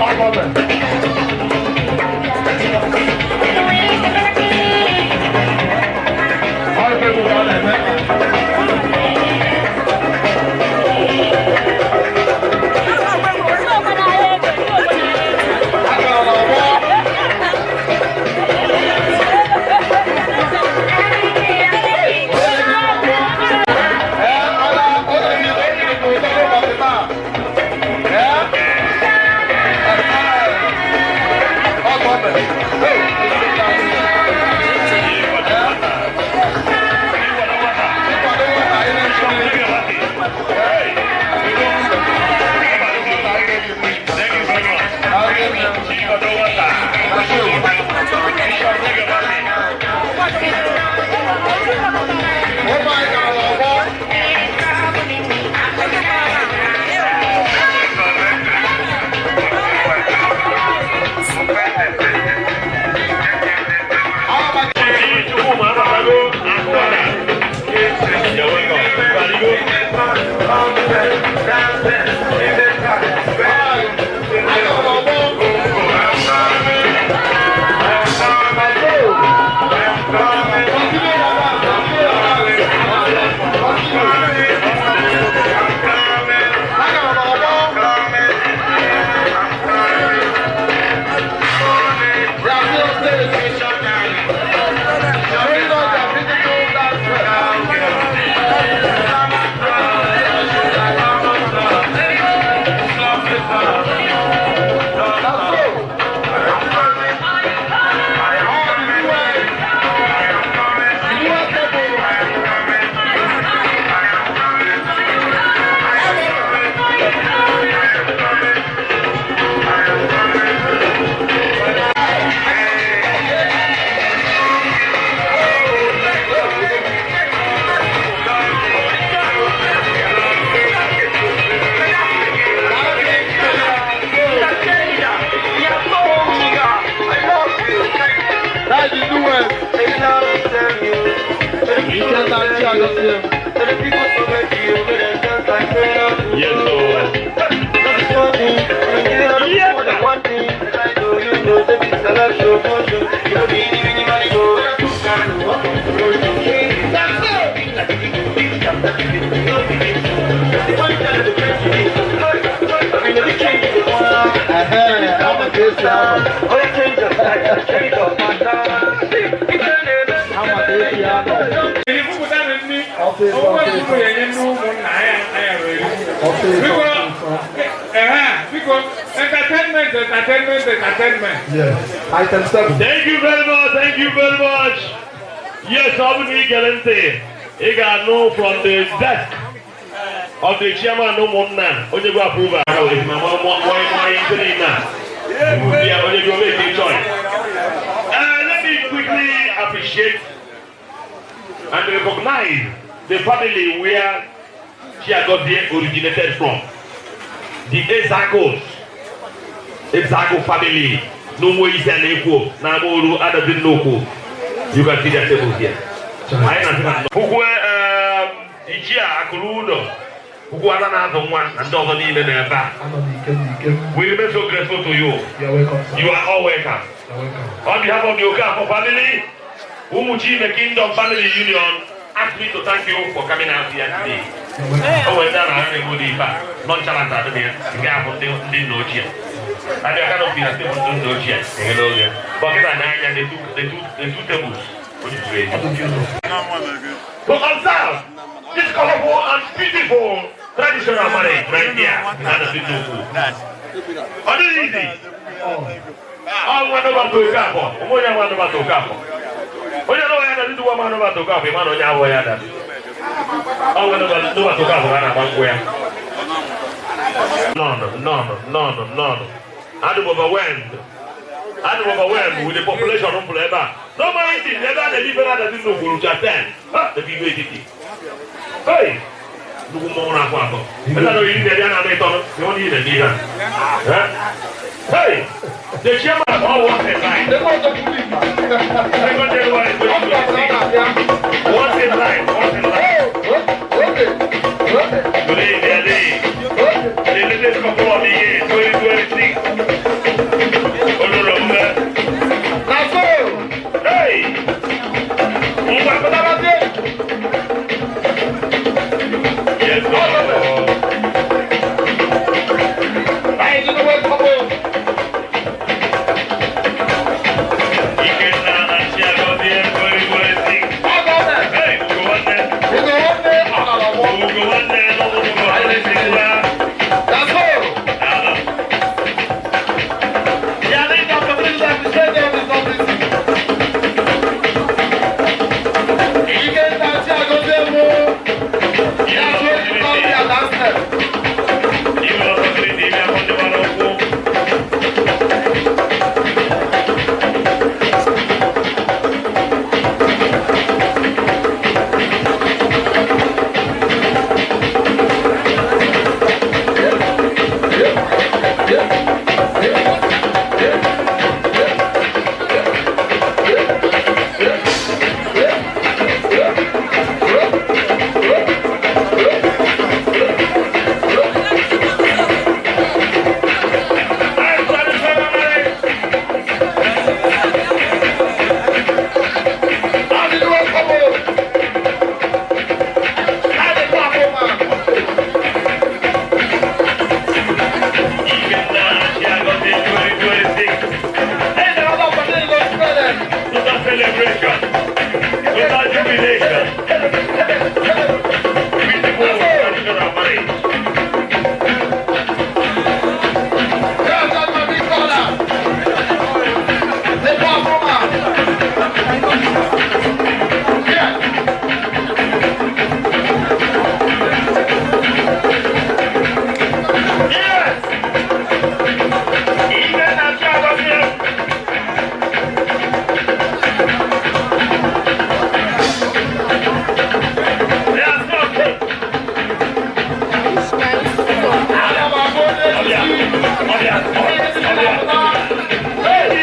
[SPEAKER 2] Ọgọdọ. Ọ ife bụ ka ọ na-eme. Akara n'ọgbọ. Ee, ọ na- ọ na-ebi ụtọ n'ụbọchị taa. Ee? Ee. Ọ ka o mere. Hey! Ịkwado nwata ị na-echiri. Ụmụ anyị gara n'ọgbọ. That's the new one. You can't touch it.
[SPEAKER 1] Yes, so.
[SPEAKER 2] I'm a case I'm a case
[SPEAKER 5] Erifupụta na nri, onwe unu ga-enye ndị ụmụnna anyị anyị eri. Biko, ehe, biko, entertainment, entertainment, entertainment.
[SPEAKER 2] Yes. Item 7.
[SPEAKER 1] Thank you very much. Thank you very much. Yes, ọ bụ na ị gere ntị, ị ga-anụ from the desk of the chairman ụmụnna onye bụ approval ha wee ma mọ mọ mọ ife niile a. Ya onye bụ make a choice. Let me quickly appreciate and recognize the family where Chiagozie originated from. The Ezagos. Ezago family. N'ụmụ isi a na-ekwo na Amaoru Adazi Nnukwu. You can see their table here. Anyị na-asị na Ukwu Ichie Akụrụ Ụlọ. Ukwu Ada na-azụ nwa na ndị ọzọ niile nọ ebe a. We remain so grateful to you.
[SPEAKER 2] You're welcome, sir.
[SPEAKER 1] You are all welcome.
[SPEAKER 2] You're welcome.
[SPEAKER 1] On behalf of the Okafor family, Umuchime Kingdom Family Union asked me to thank you for coming out here today. O nwere ndị a na-ahụ na-eme ụdị ife a nonchalant adịghị ya nke a bụ ndị ndị nna ochie. Abịa ka nọbi na tebụl ndị nna ochie eghele oghe. Bọkịta na-anya the two tables o juru eju. To observe this colorful and beautiful traditional marriage right here na Adazi Nnukwu. Ọ dịghị izi. Ọ nwa nọbata Okafor, onwe onye nwa nọbata Okafor. Onye nọba ya dadi duwa ma nọbata Okafor, ịma na onye abụọ ya dadi. Ọ nwa nọbata Okafor a na-agba nkwụ ya. None, none, none, none. Adị m overwhelmed. Adị m overwhelmed with the population m pụrụ ebe a. No mind it, ebe a na-ebi ife na-adazi nnukwu rucha 10. Ha, ebe igwe etiti. Hey! Nnukwu mmọnwụ na-akwụ atọ. Ebe a na oyiri na-eri a na-ama ịtọ, ịhụ na ihe na-eme ihe a. Eh? Hey! The chairman of all works aside. Second January 2026. Once in life, once in life. Today is their day. Greatest couple of the year 2026. Olùrànlọ́wọ́.
[SPEAKER 2] Na so.
[SPEAKER 1] Hey! Ngwa
[SPEAKER 2] Pụtabazie.
[SPEAKER 1] Yes, sir.
[SPEAKER 2] Anyị dị n'ụwa couple.
[SPEAKER 1] Ikenna and Chiagozie 2026.
[SPEAKER 2] Ọ gọọmenti.
[SPEAKER 1] Hey, Ugo nwanne.
[SPEAKER 2] Ugo nwanne ọ nọ n'ọgbọ.
[SPEAKER 1] Ugo nwanne n'ụlọ Ugo nwanne si ya.
[SPEAKER 2] Na so.
[SPEAKER 1] Daalụ.
[SPEAKER 2] Ya dị ka opportunity to appreciate them is not easy. Ikenna Chiagozie mụ. Ya twenty come here that step.
[SPEAKER 1] Iwe opportunity ịbịa hụ ndị gbara ụkwụ. Hey, traditional marriage.
[SPEAKER 2] Ọ dị n'ụwa couple. Ha dị powerful man.
[SPEAKER 1] Ikenna and Chiagozie 2026.
[SPEAKER 2] Hey, the other opportunity to spread them.
[SPEAKER 1] Total celebration. Total jubilation. Beautiful traditional marriage.
[SPEAKER 2] Yes, that's my big brother. The powerful man. Yes.
[SPEAKER 1] Yes! Ikenna Chiagozie. Yes, okay.
[SPEAKER 2] Aga m abụ onye
[SPEAKER 1] Ọbịa,
[SPEAKER 2] echichi.
[SPEAKER 1] ọbịa,
[SPEAKER 2] Onye echichi
[SPEAKER 1] ọbịa.
[SPEAKER 2] na-apụta.
[SPEAKER 1] Hey!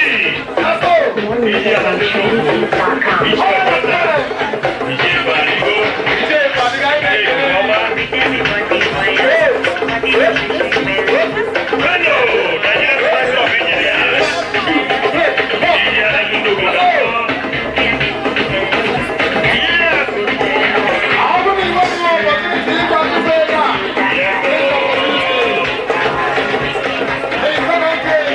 [SPEAKER 2] Na so.
[SPEAKER 1] Iji ala ndị n'okwu. Iji ọbata. Iji ịbarigo.
[SPEAKER 2] Ije ịbarigo, anyị
[SPEAKER 1] Iji
[SPEAKER 2] na-ekele.
[SPEAKER 1] ọma. Hello, Nigerian Society of Engineers. Iji ala ndị n'obodo atọ. Yes!
[SPEAKER 2] Ọ bụrụ na ị nweghị opportunity ịgba tupu ego a,
[SPEAKER 1] Yes!
[SPEAKER 2] Hey, come on, Jay.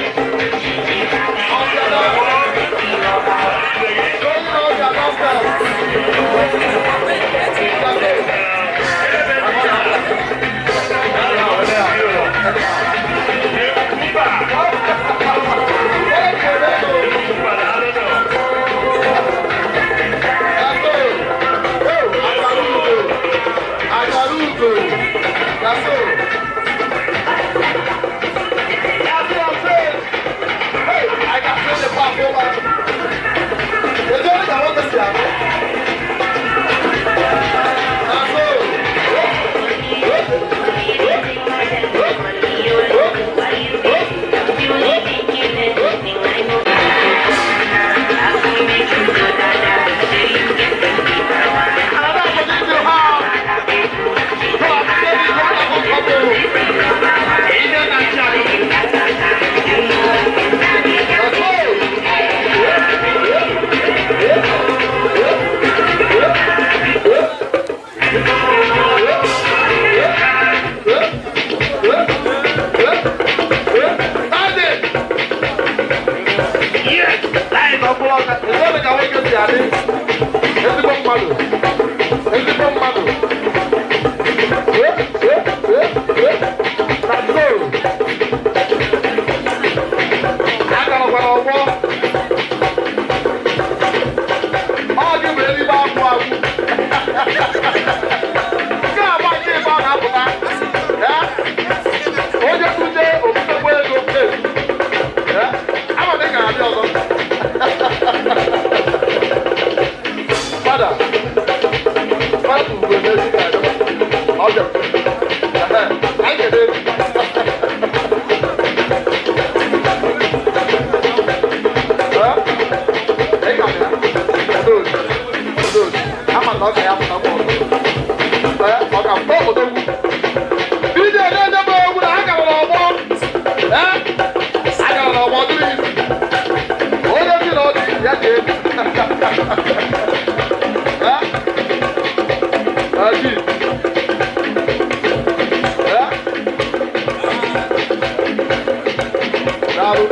[SPEAKER 2] n'arụ.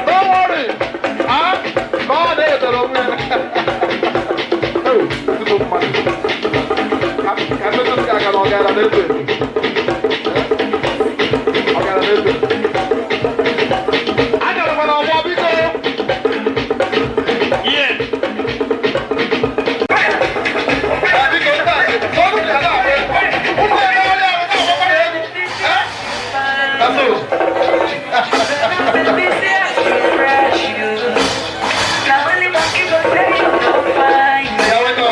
[SPEAKER 2] Don't worry. Ah, na ọ na-edere onwe ya. Oh, ezigbo mmadụ. Ka mmetụ gị aka na ọ gara na-eto eto. Ọ gara na-eto eto. Agarakwana ọgbọ biko.
[SPEAKER 1] Yes.
[SPEAKER 2] Biko, ndị a sị, ọnụ dị ala ahụ. Ụmụ ya na-arịa ahụ na-agbakwa na egwu. Eh? That's all. Ya weta.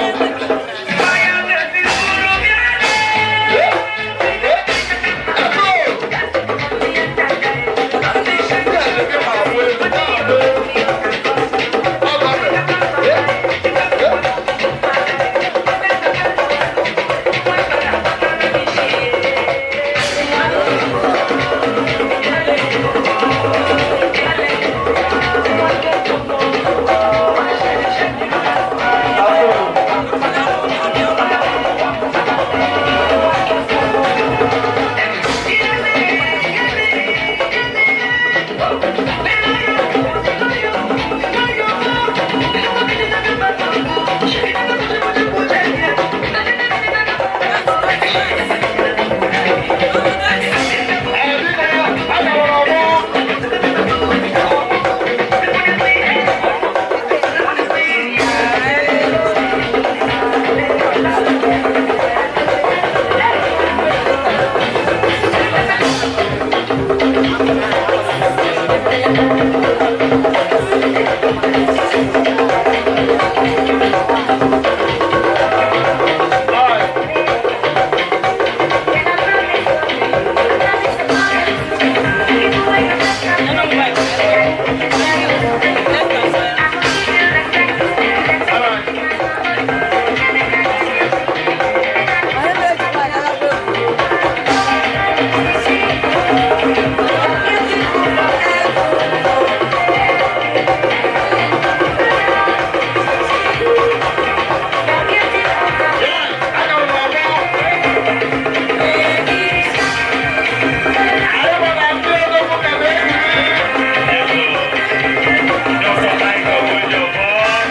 [SPEAKER 1] Dr. Michael Ejiofor.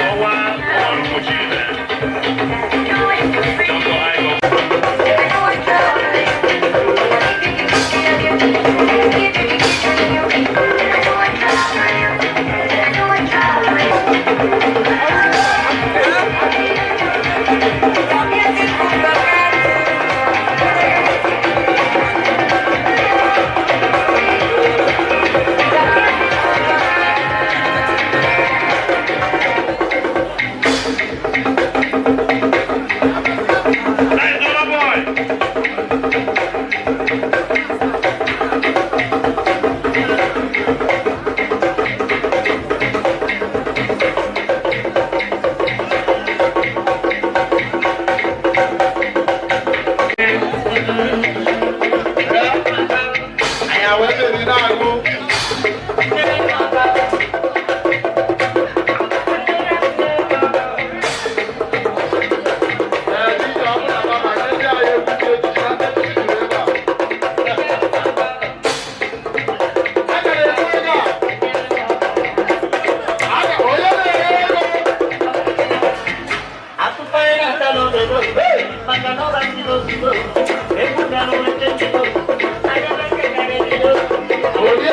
[SPEAKER 1] Ọnwa Ọrụmụchime. Dr. Michael. Nice little boy.
[SPEAKER 2] Anyị wee na-eri na-aṅụ. Ee, dike, ọ bụrụ na mama, ndị anyị egwu ji ejiji na ndị ejiji juru ebe a. A gara ekwu ego a. Onye na-ere ego? Onye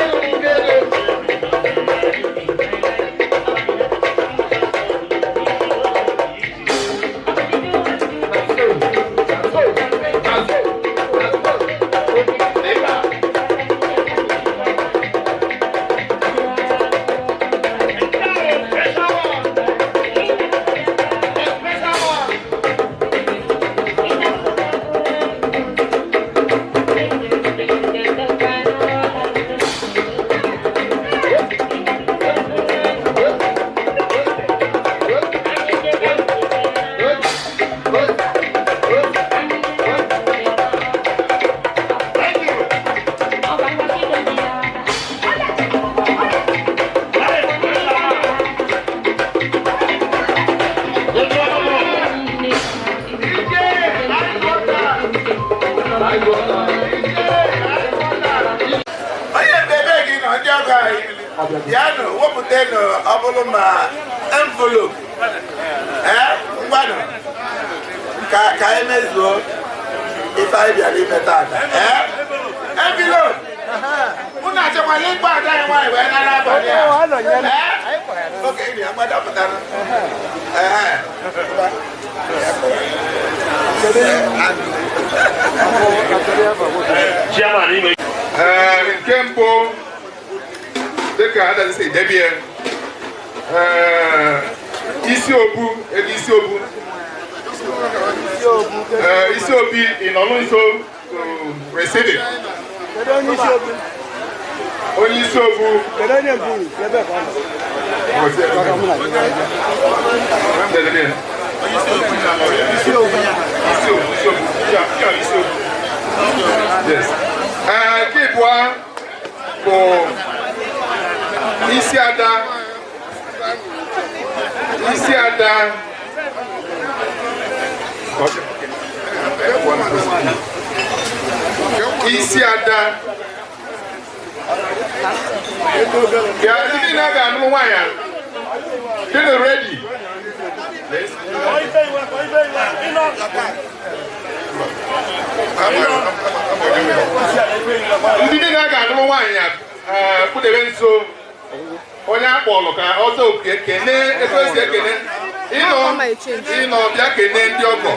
[SPEAKER 3] Bịanụ wepụtanụ ọ bụrụ ma envelope. Ee, ngwanụ ka ka anyị mezuo ife anyị bịara ime tata. Ee, envelope. Unu achọkwala ịkpọ ada anyị nwaanyị wee nara abalị a? Ee, oke iri ya gbadapụtara. Ee.
[SPEAKER 1] Chairman ime.
[SPEAKER 9] Ee, nke mbụ, dịka adazi si debie, ee, isi obu ebe isi obu, ee, isi obi ị nọ nso to receive it. Onye isi obu. Kedu onye mbụ ebe ka ọ nọ? Isi obu, isi obu, isi obu. Yes. Ee, nke ịbụọ bụ isi ada, isi ada, isi ada. Bịa, ndị na-aga anụrụ nwaanyị a, dị ready. Ndị niile a ga-anụrụ nwaanyị a kwudebe nso onye akpọrọ ka ọzọ oke kene etu esi ekene ịnọ ịnọ bịa kene ndị ọgọ.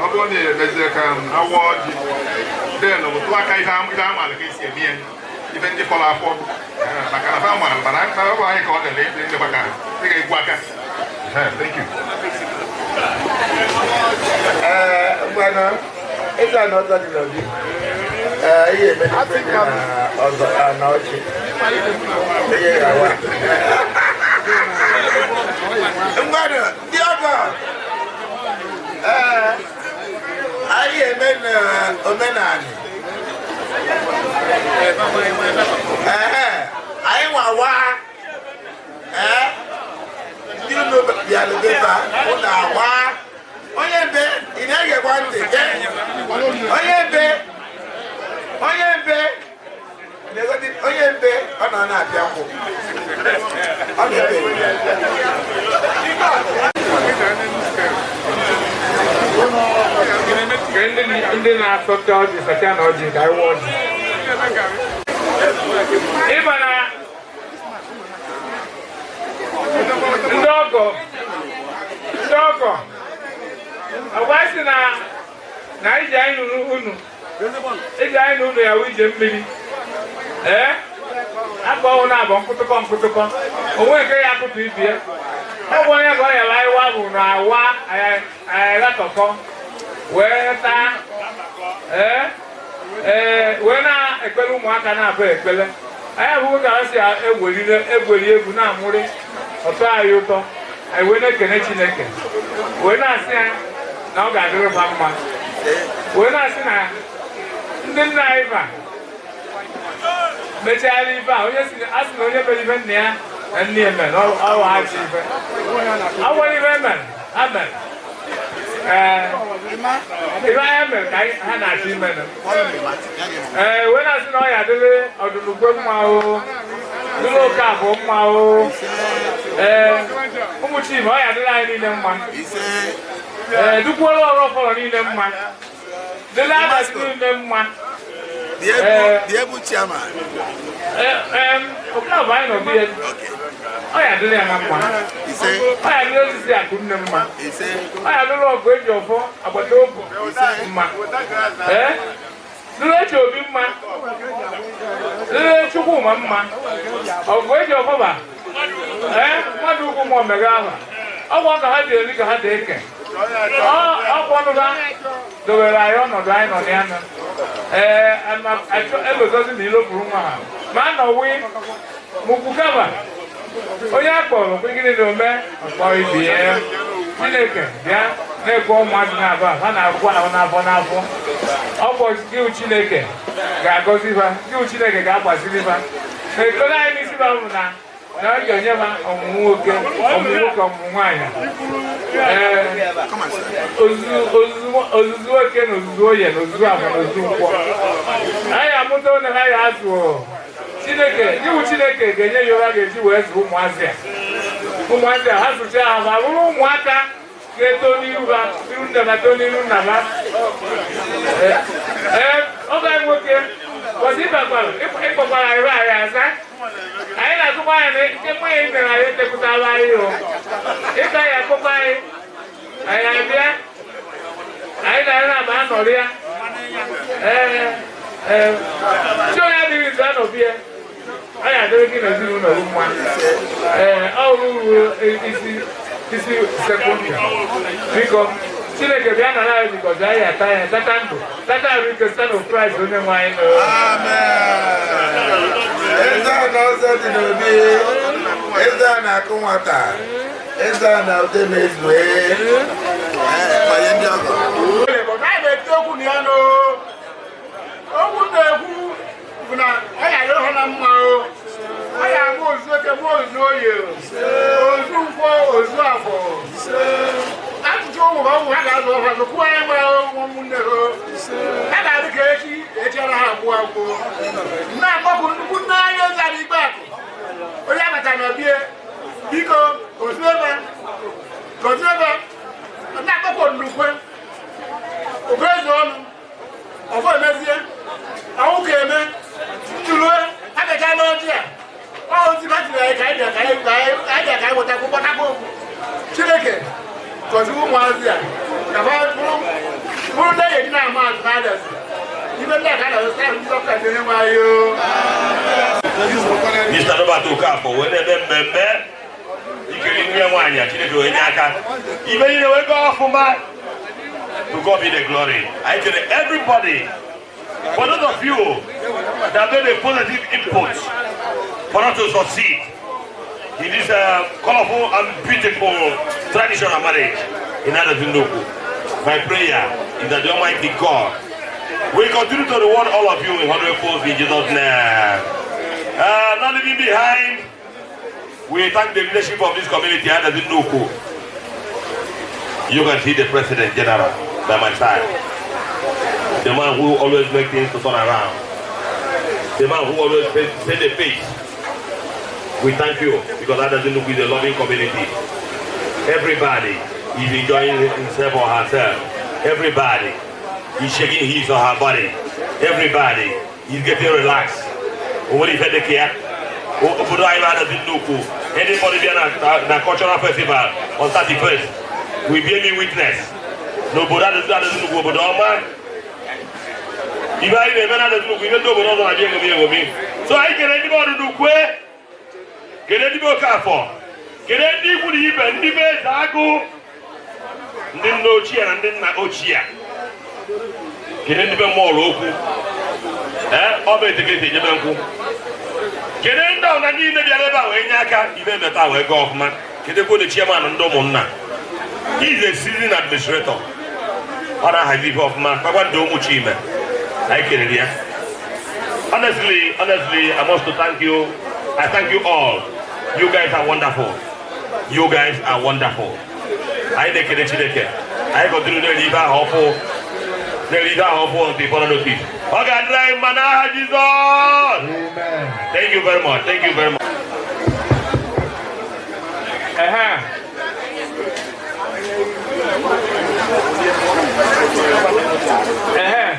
[SPEAKER 9] Ọ bụrụ na emezie ka awọ ọjị den tụ aka ihe amaala ka esi eme ya ife ndị fọrọ afọ maka na fa mara mana ọ bụ anyị ka ọ dere ndị maka ị ga-egwu aka. Thank you.
[SPEAKER 3] Ee, ngwanụ, ịza na ọzọ dị n'obi. Ee, ihe emelite dị na ọzọ na ọchị. Ihe gawa. Ngwanụ, ndị ọgọ. Ee, anyị eme na omenanị. Ee, anyị nwawa. Ee, ndị unu bịara befa, unu awa. Onye mbe, ị na-egekwa ntị? Onye mbe, onye mbe, onye mbe, ọ nọ na-apịa nkwụ. Ọ na-ebe.
[SPEAKER 5] Ndị na-asọcha ọjị sacha na ọjị ka anyị wụọ ọjị. Ịma na ndị ọgọ, ndị ọgọ, ọgwa sị na na ije anyị nụrụ unu, ije anyị nụrụ ya wụ ije mmiri. Ee, akpa ọhụrụ na-abọ nkụtụkọ nkụtụkọ, onwe nke ya akụtụ ibi ya. Ọ bụ onye ka ọ yara anyị wa bụ na awa anyị gatọkọ wee taa. Ee, ee, wee na-ekpele ụmụaka na-abụ ekpele. Anyị abụghị ka ha si egweri egwu na-amụrị ọtọ anyị ụtọ. Anyị wee na-ekene Chineke, wee na-asị ya na ọ ga-adịrị ha mma, wee na-asị na ndị nna anyị ba mechara ife a, onye a sị na onye mere ife nna ya na nne ya mere ọwa ha ji ife awọ ife mere ha mere. Ee, ife anya mere ka ha na-achọ ime. Ee, wee na-asị na ọ ya adịrị ọdụnugwe mma o, dịrị oke abụọ mma o. Ee, ụmụ Chima, ọ ya adịrị anyị niile mma. Ee, dukwuola ọrụ ọfọrọ niile mma, dịrị abalị niile mma.
[SPEAKER 3] The able chairman.
[SPEAKER 5] Ee, oke abụọ anyị nọ bi ya, ọ ya adịrị ya na mma. Ọ ya adịrị osisi akụ nne mma. Ọ ya adịrị ọgụ eji ọfọ agbata obi mma. Ee, dịrị echi obi mma, dịrị Chukwuma mma, ọgụ eji ọfọ ba. Ee, mmadụ ukwu ma omega ahụ ọgwụ ka ha dị eri ka ha dị eke. Ọgwụ ọnụba dobere anyị ọnọdụ anyị nọ ya nọ. Ee, elozozi na ilopụrụ nwa ha ma a nọwi mukwukaba onye akpọrọ kwegịrị na ome ọkpọ ibi ya. Chineke bịa na-ekwe ụmụazị na-abụ ha na-agwụ ahụ n'afọ n'afọ. Ọgbọ gị Chineke ga-agọzi ha, gị Chineke ga-agbaziri ha. Na ekpere anyị n'isi ha bụ na na ọ ga-enye ha ọmụmụ nwoke, ọmụmụ nwoke, ọmụmụ nwaanyị. Ee, ozuzu oke na ozuzu oye na ozuzu afọ na ozuzu nkwọ. Anyị amụ amụta onye ha ya azụ o. Chineke iwu Chineke ga-enye ya ụra ga-eji wee zụ ụmụazị a. Ụmụazị a ha zụcha ha ma bụrụ ụmụaka ga-eto n'iru ha, n'iru nne ha, too n'iru nna ha. Ee, ọgọ anyị nwoke kwesị ịbakwara ịkpọkwara anyị anyị aza. Anyị na-atụkwa anyị na nke mmanya mere anyị etekwutala anyị o. Ịka ya akpọkwa anyị, anyị abịa, anyị na anyị na-aba anọrị ya. Ee, chi onye adịghị nso anọbi ya. Anyị adịrị gị na ezinụlọ gị mma. Ee, ọ ruru isi isi sekụndị. Biko, Chineke bịa nara anyị bikọzi anyị ata ya tata ndụ tata arụ ike site na Kraịst onye nwe anyị nọ.
[SPEAKER 3] Eze a na ọzọ dị n'obi, eze a na-akụ nwata, eze a na ude na-ezue. Ee, ndị ọgọ.
[SPEAKER 10] Anyị na-eti okwu na ya n'o. Okwu na-ekwu bụ na ọ ya adịrị ha na mma o. Ọ ya ama ozu eke ma ozu oye, ozu nkwọ, ozu afọ. Achụchụ ụmụ ha, ụmụ ha ga-azụ ọha zụkwuo anyị mara ụmụnne ha. Ha ga-adị ka echi echi anaghị agwụ agwụ. Nna akpọpụ nnukwu nne anyị eze adị ikpe akụ. Onye abata na bie, biko gozie ebe, gozie ebe. Nna akpọpụ nnukwu ogoeze ọnụ ọfọ emezie ọnwụ ka eme ntụrụe abịacha n'ọjị a ọ ozi ba tiri anyị ka anyị bịa ka anyị bịa ka anyị wetakwu kpọtakwu okwu. Chineke gọzie ụmụazị a ka ha bụrụ bụrụ ndị enyi na-ama atụ na-adazi ibe ndị a ka a na-azụta Jizọs Kraịst onye nwe anyị o.
[SPEAKER 1] Mr. Robert Okafor wee na-eme mmemme ikiri nwunye nwaanyị a. Chineke wee nye aka, ibe niile wee gaa ọfụma. To God be the glory. I tell everybody, for those of you that made a positive input for us to succeed in this colorful and beautiful traditional marriage in Adazi-Nnukwu, my prayer is that the Almighty God will continue to reward all of you in hundredfold in Jesus' name. Not leaving behind, we thank the leadership of this community, Adazi-Nnukwu. You can see the President General by my side. The man who always makes things to turn around. The man who always set the pace. We thank you because Adazi-Nnukwu is a loving community. Everybody is enjoying himself or herself. Everybody is shaking his or her body. Everybody is getting relaxed. What if they care? Obodo anyị Adazi-Nnukwu. Anybody bịa na cultural festival on 31st will be me witness. N'obodo Adazi-Nnukwu, obodo ọma. Ibe anyị na-eme na Adazi-Nnukwu, ibe ndị obodo ọzọ na-abịa egomi egomi. So anyị kere ndị ọdụ n'ukwe, kere ndị be Okafọ, kere ndị ikwu na ibe, ndị be eze agụ, ndị nna ochie na ndị nna ochie, kere ndị be mọọlụ okwu. Ee, ọ bụ etekete ejebe nkwụ. Kedu ndị ọna niile bịara ebe a wee nye aka ibe emeta wee gaa ọfụma. Kedụkwa onye chairman ndị ụmụnna? He is a seasoned administrator. Ọ na-ahazi ife ọfụma. Kpakpando ụmụ Chime, anyị kelere ya. Honestly, honestly, I must to thank you. I thank you all. You guys are wonderful. You guys are wonderful. Anyị na-ekele Chineke. Anyị gọdịrị na-eri ibe ahụ ọfụ, na-eri ibe ahụ ọfụ until further notice. Ọ ga-adịrị anyị mma n'aha Jizọs. Thank you very much. Thank you very much.
[SPEAKER 5] Ehe. Ehe.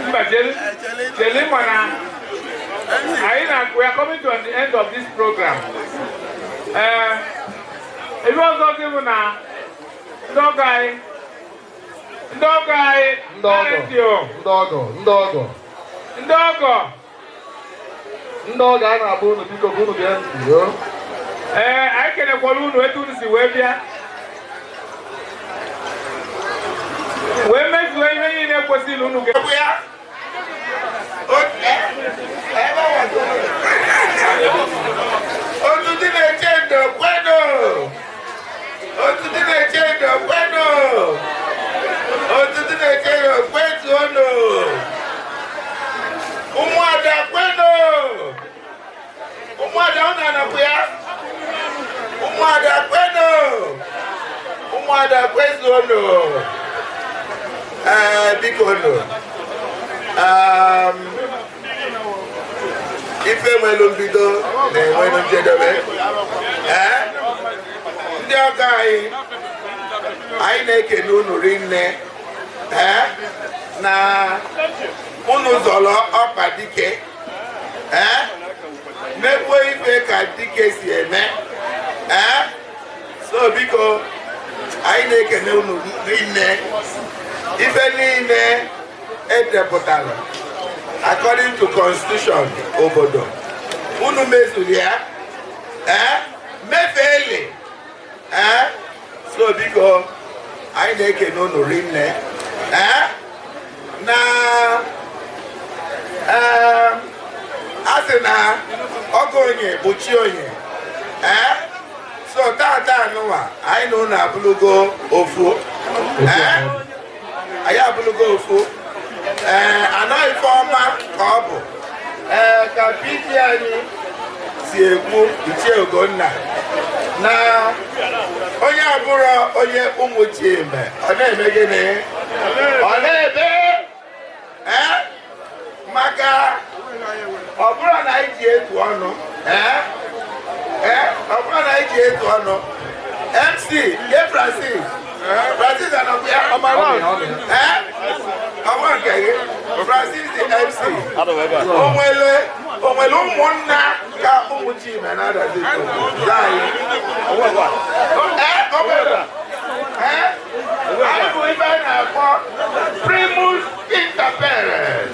[SPEAKER 5] Mba, chere, chere, mana anyị na we are coming to the end of this program. Ee, ebe ọzọ dị bụ na ndị ọgọ anyị, ndị ọgọ anyị,
[SPEAKER 2] Ndị ọgọ.
[SPEAKER 5] anyị o.
[SPEAKER 2] Ndị ọgọ, ndị ọgọ.
[SPEAKER 5] Ndị ọgọ.
[SPEAKER 2] Ndị ọgọ, a na-abụ unu, biko ka unu gee ntị o.
[SPEAKER 5] Ee, anyị kenekwara unu etu unu si wee bịa wee mezuo ihe niile kwesịrị unu ga
[SPEAKER 3] Ya. Ebe otu dị na-eche ndo kweno, otu dị na-eche ndo kweno, otu dị na-eche ndo kwetuonu, ụmụada kweno, ụmụada, unu anọkwa ya? Ụmụada kweno, ụmụada kwezuonu. Ee, biko nụ. Ife nwelu mbido na-enwelu njedebe. Ee, ndị ọgọ anyị, anyị na-ekene unu rinne, ee, na unu zọrọ ọkpa dike, ee, mekwuo ife ka dike si eme. Ee, so biko, anyị na-ekene unu rinne. Ife niile edepụtara according to constitution obodo, unu mezuru ya, ee, mefeeli. Ee, so biko, anyị na-ekene unu rinne. Ee, na ee, a sị na ọgọ onye bụ chi onye. Ee, so tata anụwa anyị na unu abụrụgo ofu. Ee, anyị abụrụgo ofu. Ee, anọ ife ọma ka ọ bụ. Ee, ka PG anyị si ekwu, Ichie Ugonna, na onye abụrụ onye ụmụ Chime, ọ na-eme gịnị? Ọ na-eme. Ee, maka ọ bụrụ na anyị ji etu ọnụ, ee, ee, ọ bụrụ na anyị ji etu ọnụ. MC ye Francis, Francis anọkwa ya. Ee, ọ bụrụ nke gị Francis the MC, onwere onwere ụmụnna ka ụmụ Chime na-adazi anyị. Ee, o nwere. Ee, anyị bụ ibe a na-akpọ primus inter pares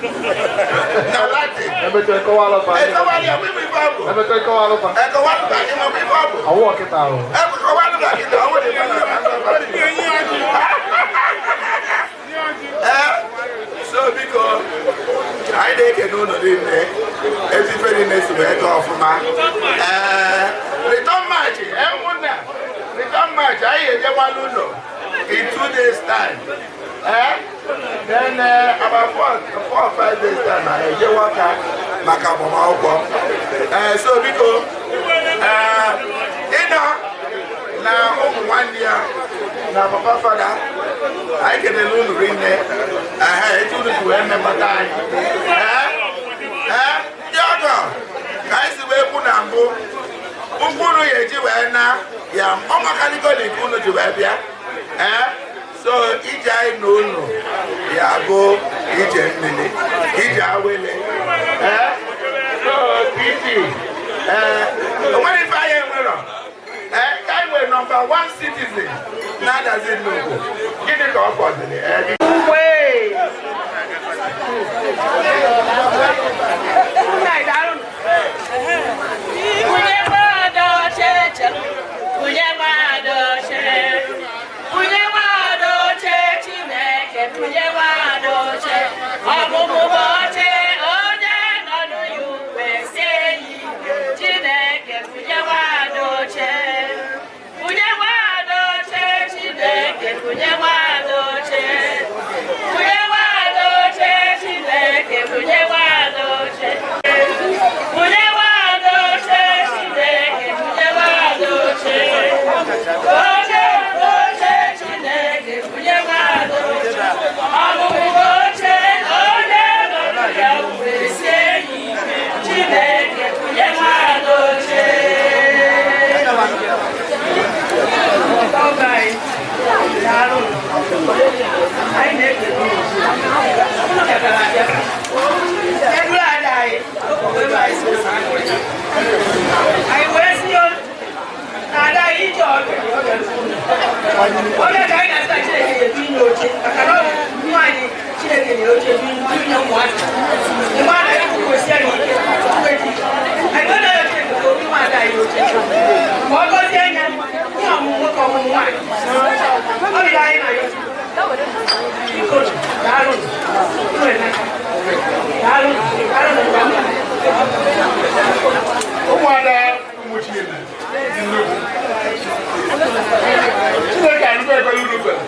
[SPEAKER 3] na Latin.
[SPEAKER 2] Emechaa kọwalụ fa.
[SPEAKER 3] Ekọwalụ ya, bụ ife ọ bụ.
[SPEAKER 2] Emechaa kọwalụ fa.
[SPEAKER 3] Ekọwalụ ka gị ma bụ ife ọ bụ.
[SPEAKER 2] Ọwụ ọkịta ahụ.
[SPEAKER 3] Ekọwalụ ka gị na ọwụ dị mma. Ee, so biko, anyị na-ekene ụlọ niile ezi ife niile si wee gaa ọfụma. Ee, return match, ee, ụmụnna, return match, anyị ejewala ụlọ in 2 days time. Ee, then about 4 or 5 days time, anyị ejewa aka maka agbamakwụkwọ. Ee, so biko, ee, ịnọ na ụmụ nwanne ya na papa fada, anyị kelele unu rinne. Ehe, etu unu si wee mebata anyị. Ee, ee, ndị ọgọ, ka anyị si wee kwu na mbụ, ụkwụ unu ya eji wee na ya ọmakaligoli nke unu ji wee bịa. Ee, so ije anyị na unu ya bụ ije mmiri, ije awele. Ee, so pt, ee, o nwere ife anyị enwerọ. Ee, ka anyị nwere number one citizen na-adazi nnukwu, gịnị ka ọ fọdụrụ? Ee.
[SPEAKER 11] Uwe.
[SPEAKER 7] Bunye mmadụ oche, bunye mmadụ oche, bunye mmadụ oche, Chineke, bunye mmadụ oche, ọmụmụ bụ oche, onye nọ n'uwe sie ya ike, Chineke, bunye mmadụ oche, bunye mmadụ oche, Chineke, bunye mmadụ oche, bunye mmadụ oche, Chineke, bunye mmadụ oche. Bunye mmadụ oche, Chineke, bunye mmadụ oche. Oche, oche, Chineke, bunye mmadụ oche. Ọmụmụ oche, onye nọ ya wee sie ya ike. Chineke, bunye mmadụ oche.
[SPEAKER 11] Ọgọ anyị, daalụ. Anyị na-ekele unu. Unu bịakwara abịa. Eburu ada anyị, ebe anyị si ụzọ anyị. Anyị wee sị ya na ada anyị ije ọbịa, ọbịa ọbịa ka anyị na-asị na Chineke ga-ebu inye oche, maka na ọ bụ nwaanyị Chineke nyere oche bụ inye ụmụaka. Ịma na ya kwukwesi ya n'ike, kwukwesi. Anyị wee na-arịọ Chineke ka o nye nwaada anyị oche. Ka ọ gọzie ya, ihe ọmụmụ nwoke, ọmụmụ nwaanyị. Ọ bụ ya anyị na-arịọ Chukwu. Biko, daalụ. Unu emeka. Daalụ, daalụ, daalụ.
[SPEAKER 10] Ụmụada ụmụ Chime dị nnukwu, Chineke anụkwa ekpere unu kpere,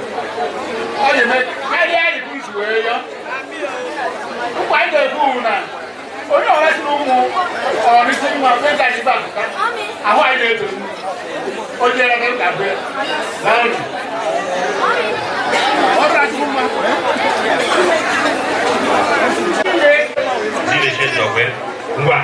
[SPEAKER 10] ọ ga-eme karịa anyị ka unu si wee yọọ. Nkwa anyị na-ekwu na onye ọbụla si na ụmụ ọrịsị nwa kweta anyị ibe apụta ahụ, anyị na-eto onye ya ga abụ ya. Daalụ. Ọ bụrụ Chukwu mma.
[SPEAKER 1] Chineke zọkwe ngwa.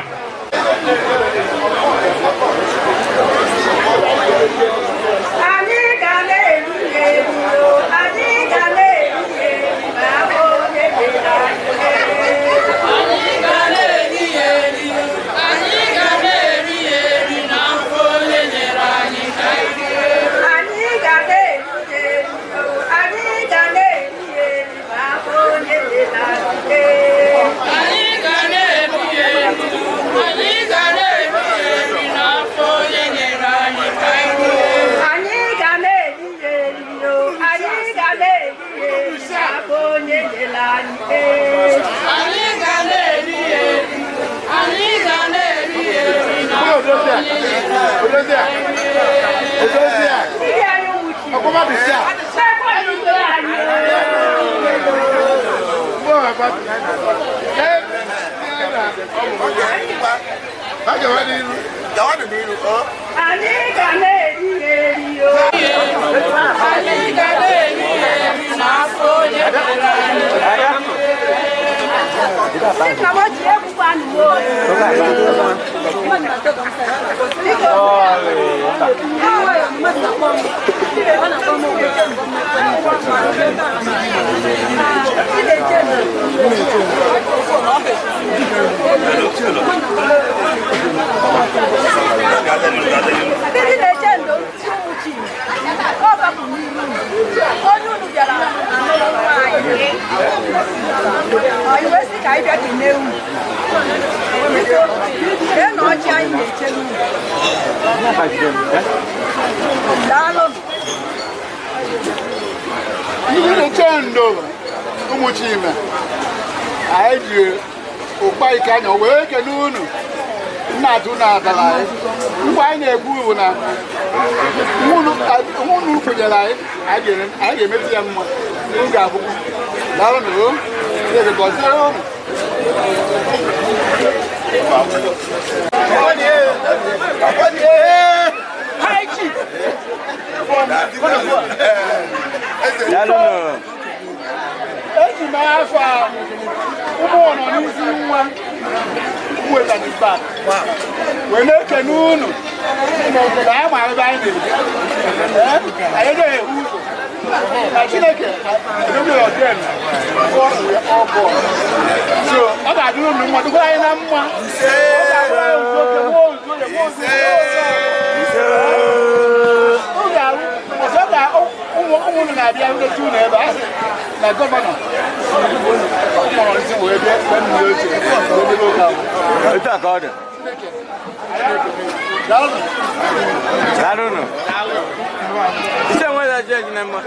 [SPEAKER 11] Anyị ga na-eri eri o. Anyị ga na-eri eri n'afọ onye mere anyị. Nna m ji egbukwa anụ Ndị na-eche ndo ụmụ Chima, ọ bapụ n'iru unu. Onye unu bịara anụrụ nwaanyị. Anyị wee sị ka anyị bịa kelee unu. Biko, kee na ọjị anyị na-echere unu. Daalụ.
[SPEAKER 10] Ndị na-eche ndo ụmụ Chima, anyị ji ụkpa ike anya wee kene unu nna atụ na atara anyị. Mgbe anyị na-ekwu bụ na unu kwenyere anyị, anyị ga-emezi ya mma n'oge akwụkwọ. Daalụ nụ o. Chineke gọzie unu.
[SPEAKER 11] Hi, Chief.
[SPEAKER 10] Eji m afọ a ụmụ nọ n'isi nwa wetara bak wee na-ekene unu na obodo anyị ma ebe anyị na-eje. Anyị na-ehu ụzọ na Chineke edobe ọdịn ọbọ, so ọ ga-adịrị unu mma, dịkwara anyị na mma. Ọ ga-abụrụ anyị ozu oke, nwa ozu oye, nwa ozu oye. Ọzọ ka ụmụ unu na-abịa nleta unu ebe a sị na gọvanọ mụrụ nsị wee bịa mgbe nna ya ochie wee debe oge ahụ.
[SPEAKER 12] Otu a ka ọ dị.
[SPEAKER 10] Daalụ.
[SPEAKER 12] Daalụ nụ. Ise nwe ya ji na mma.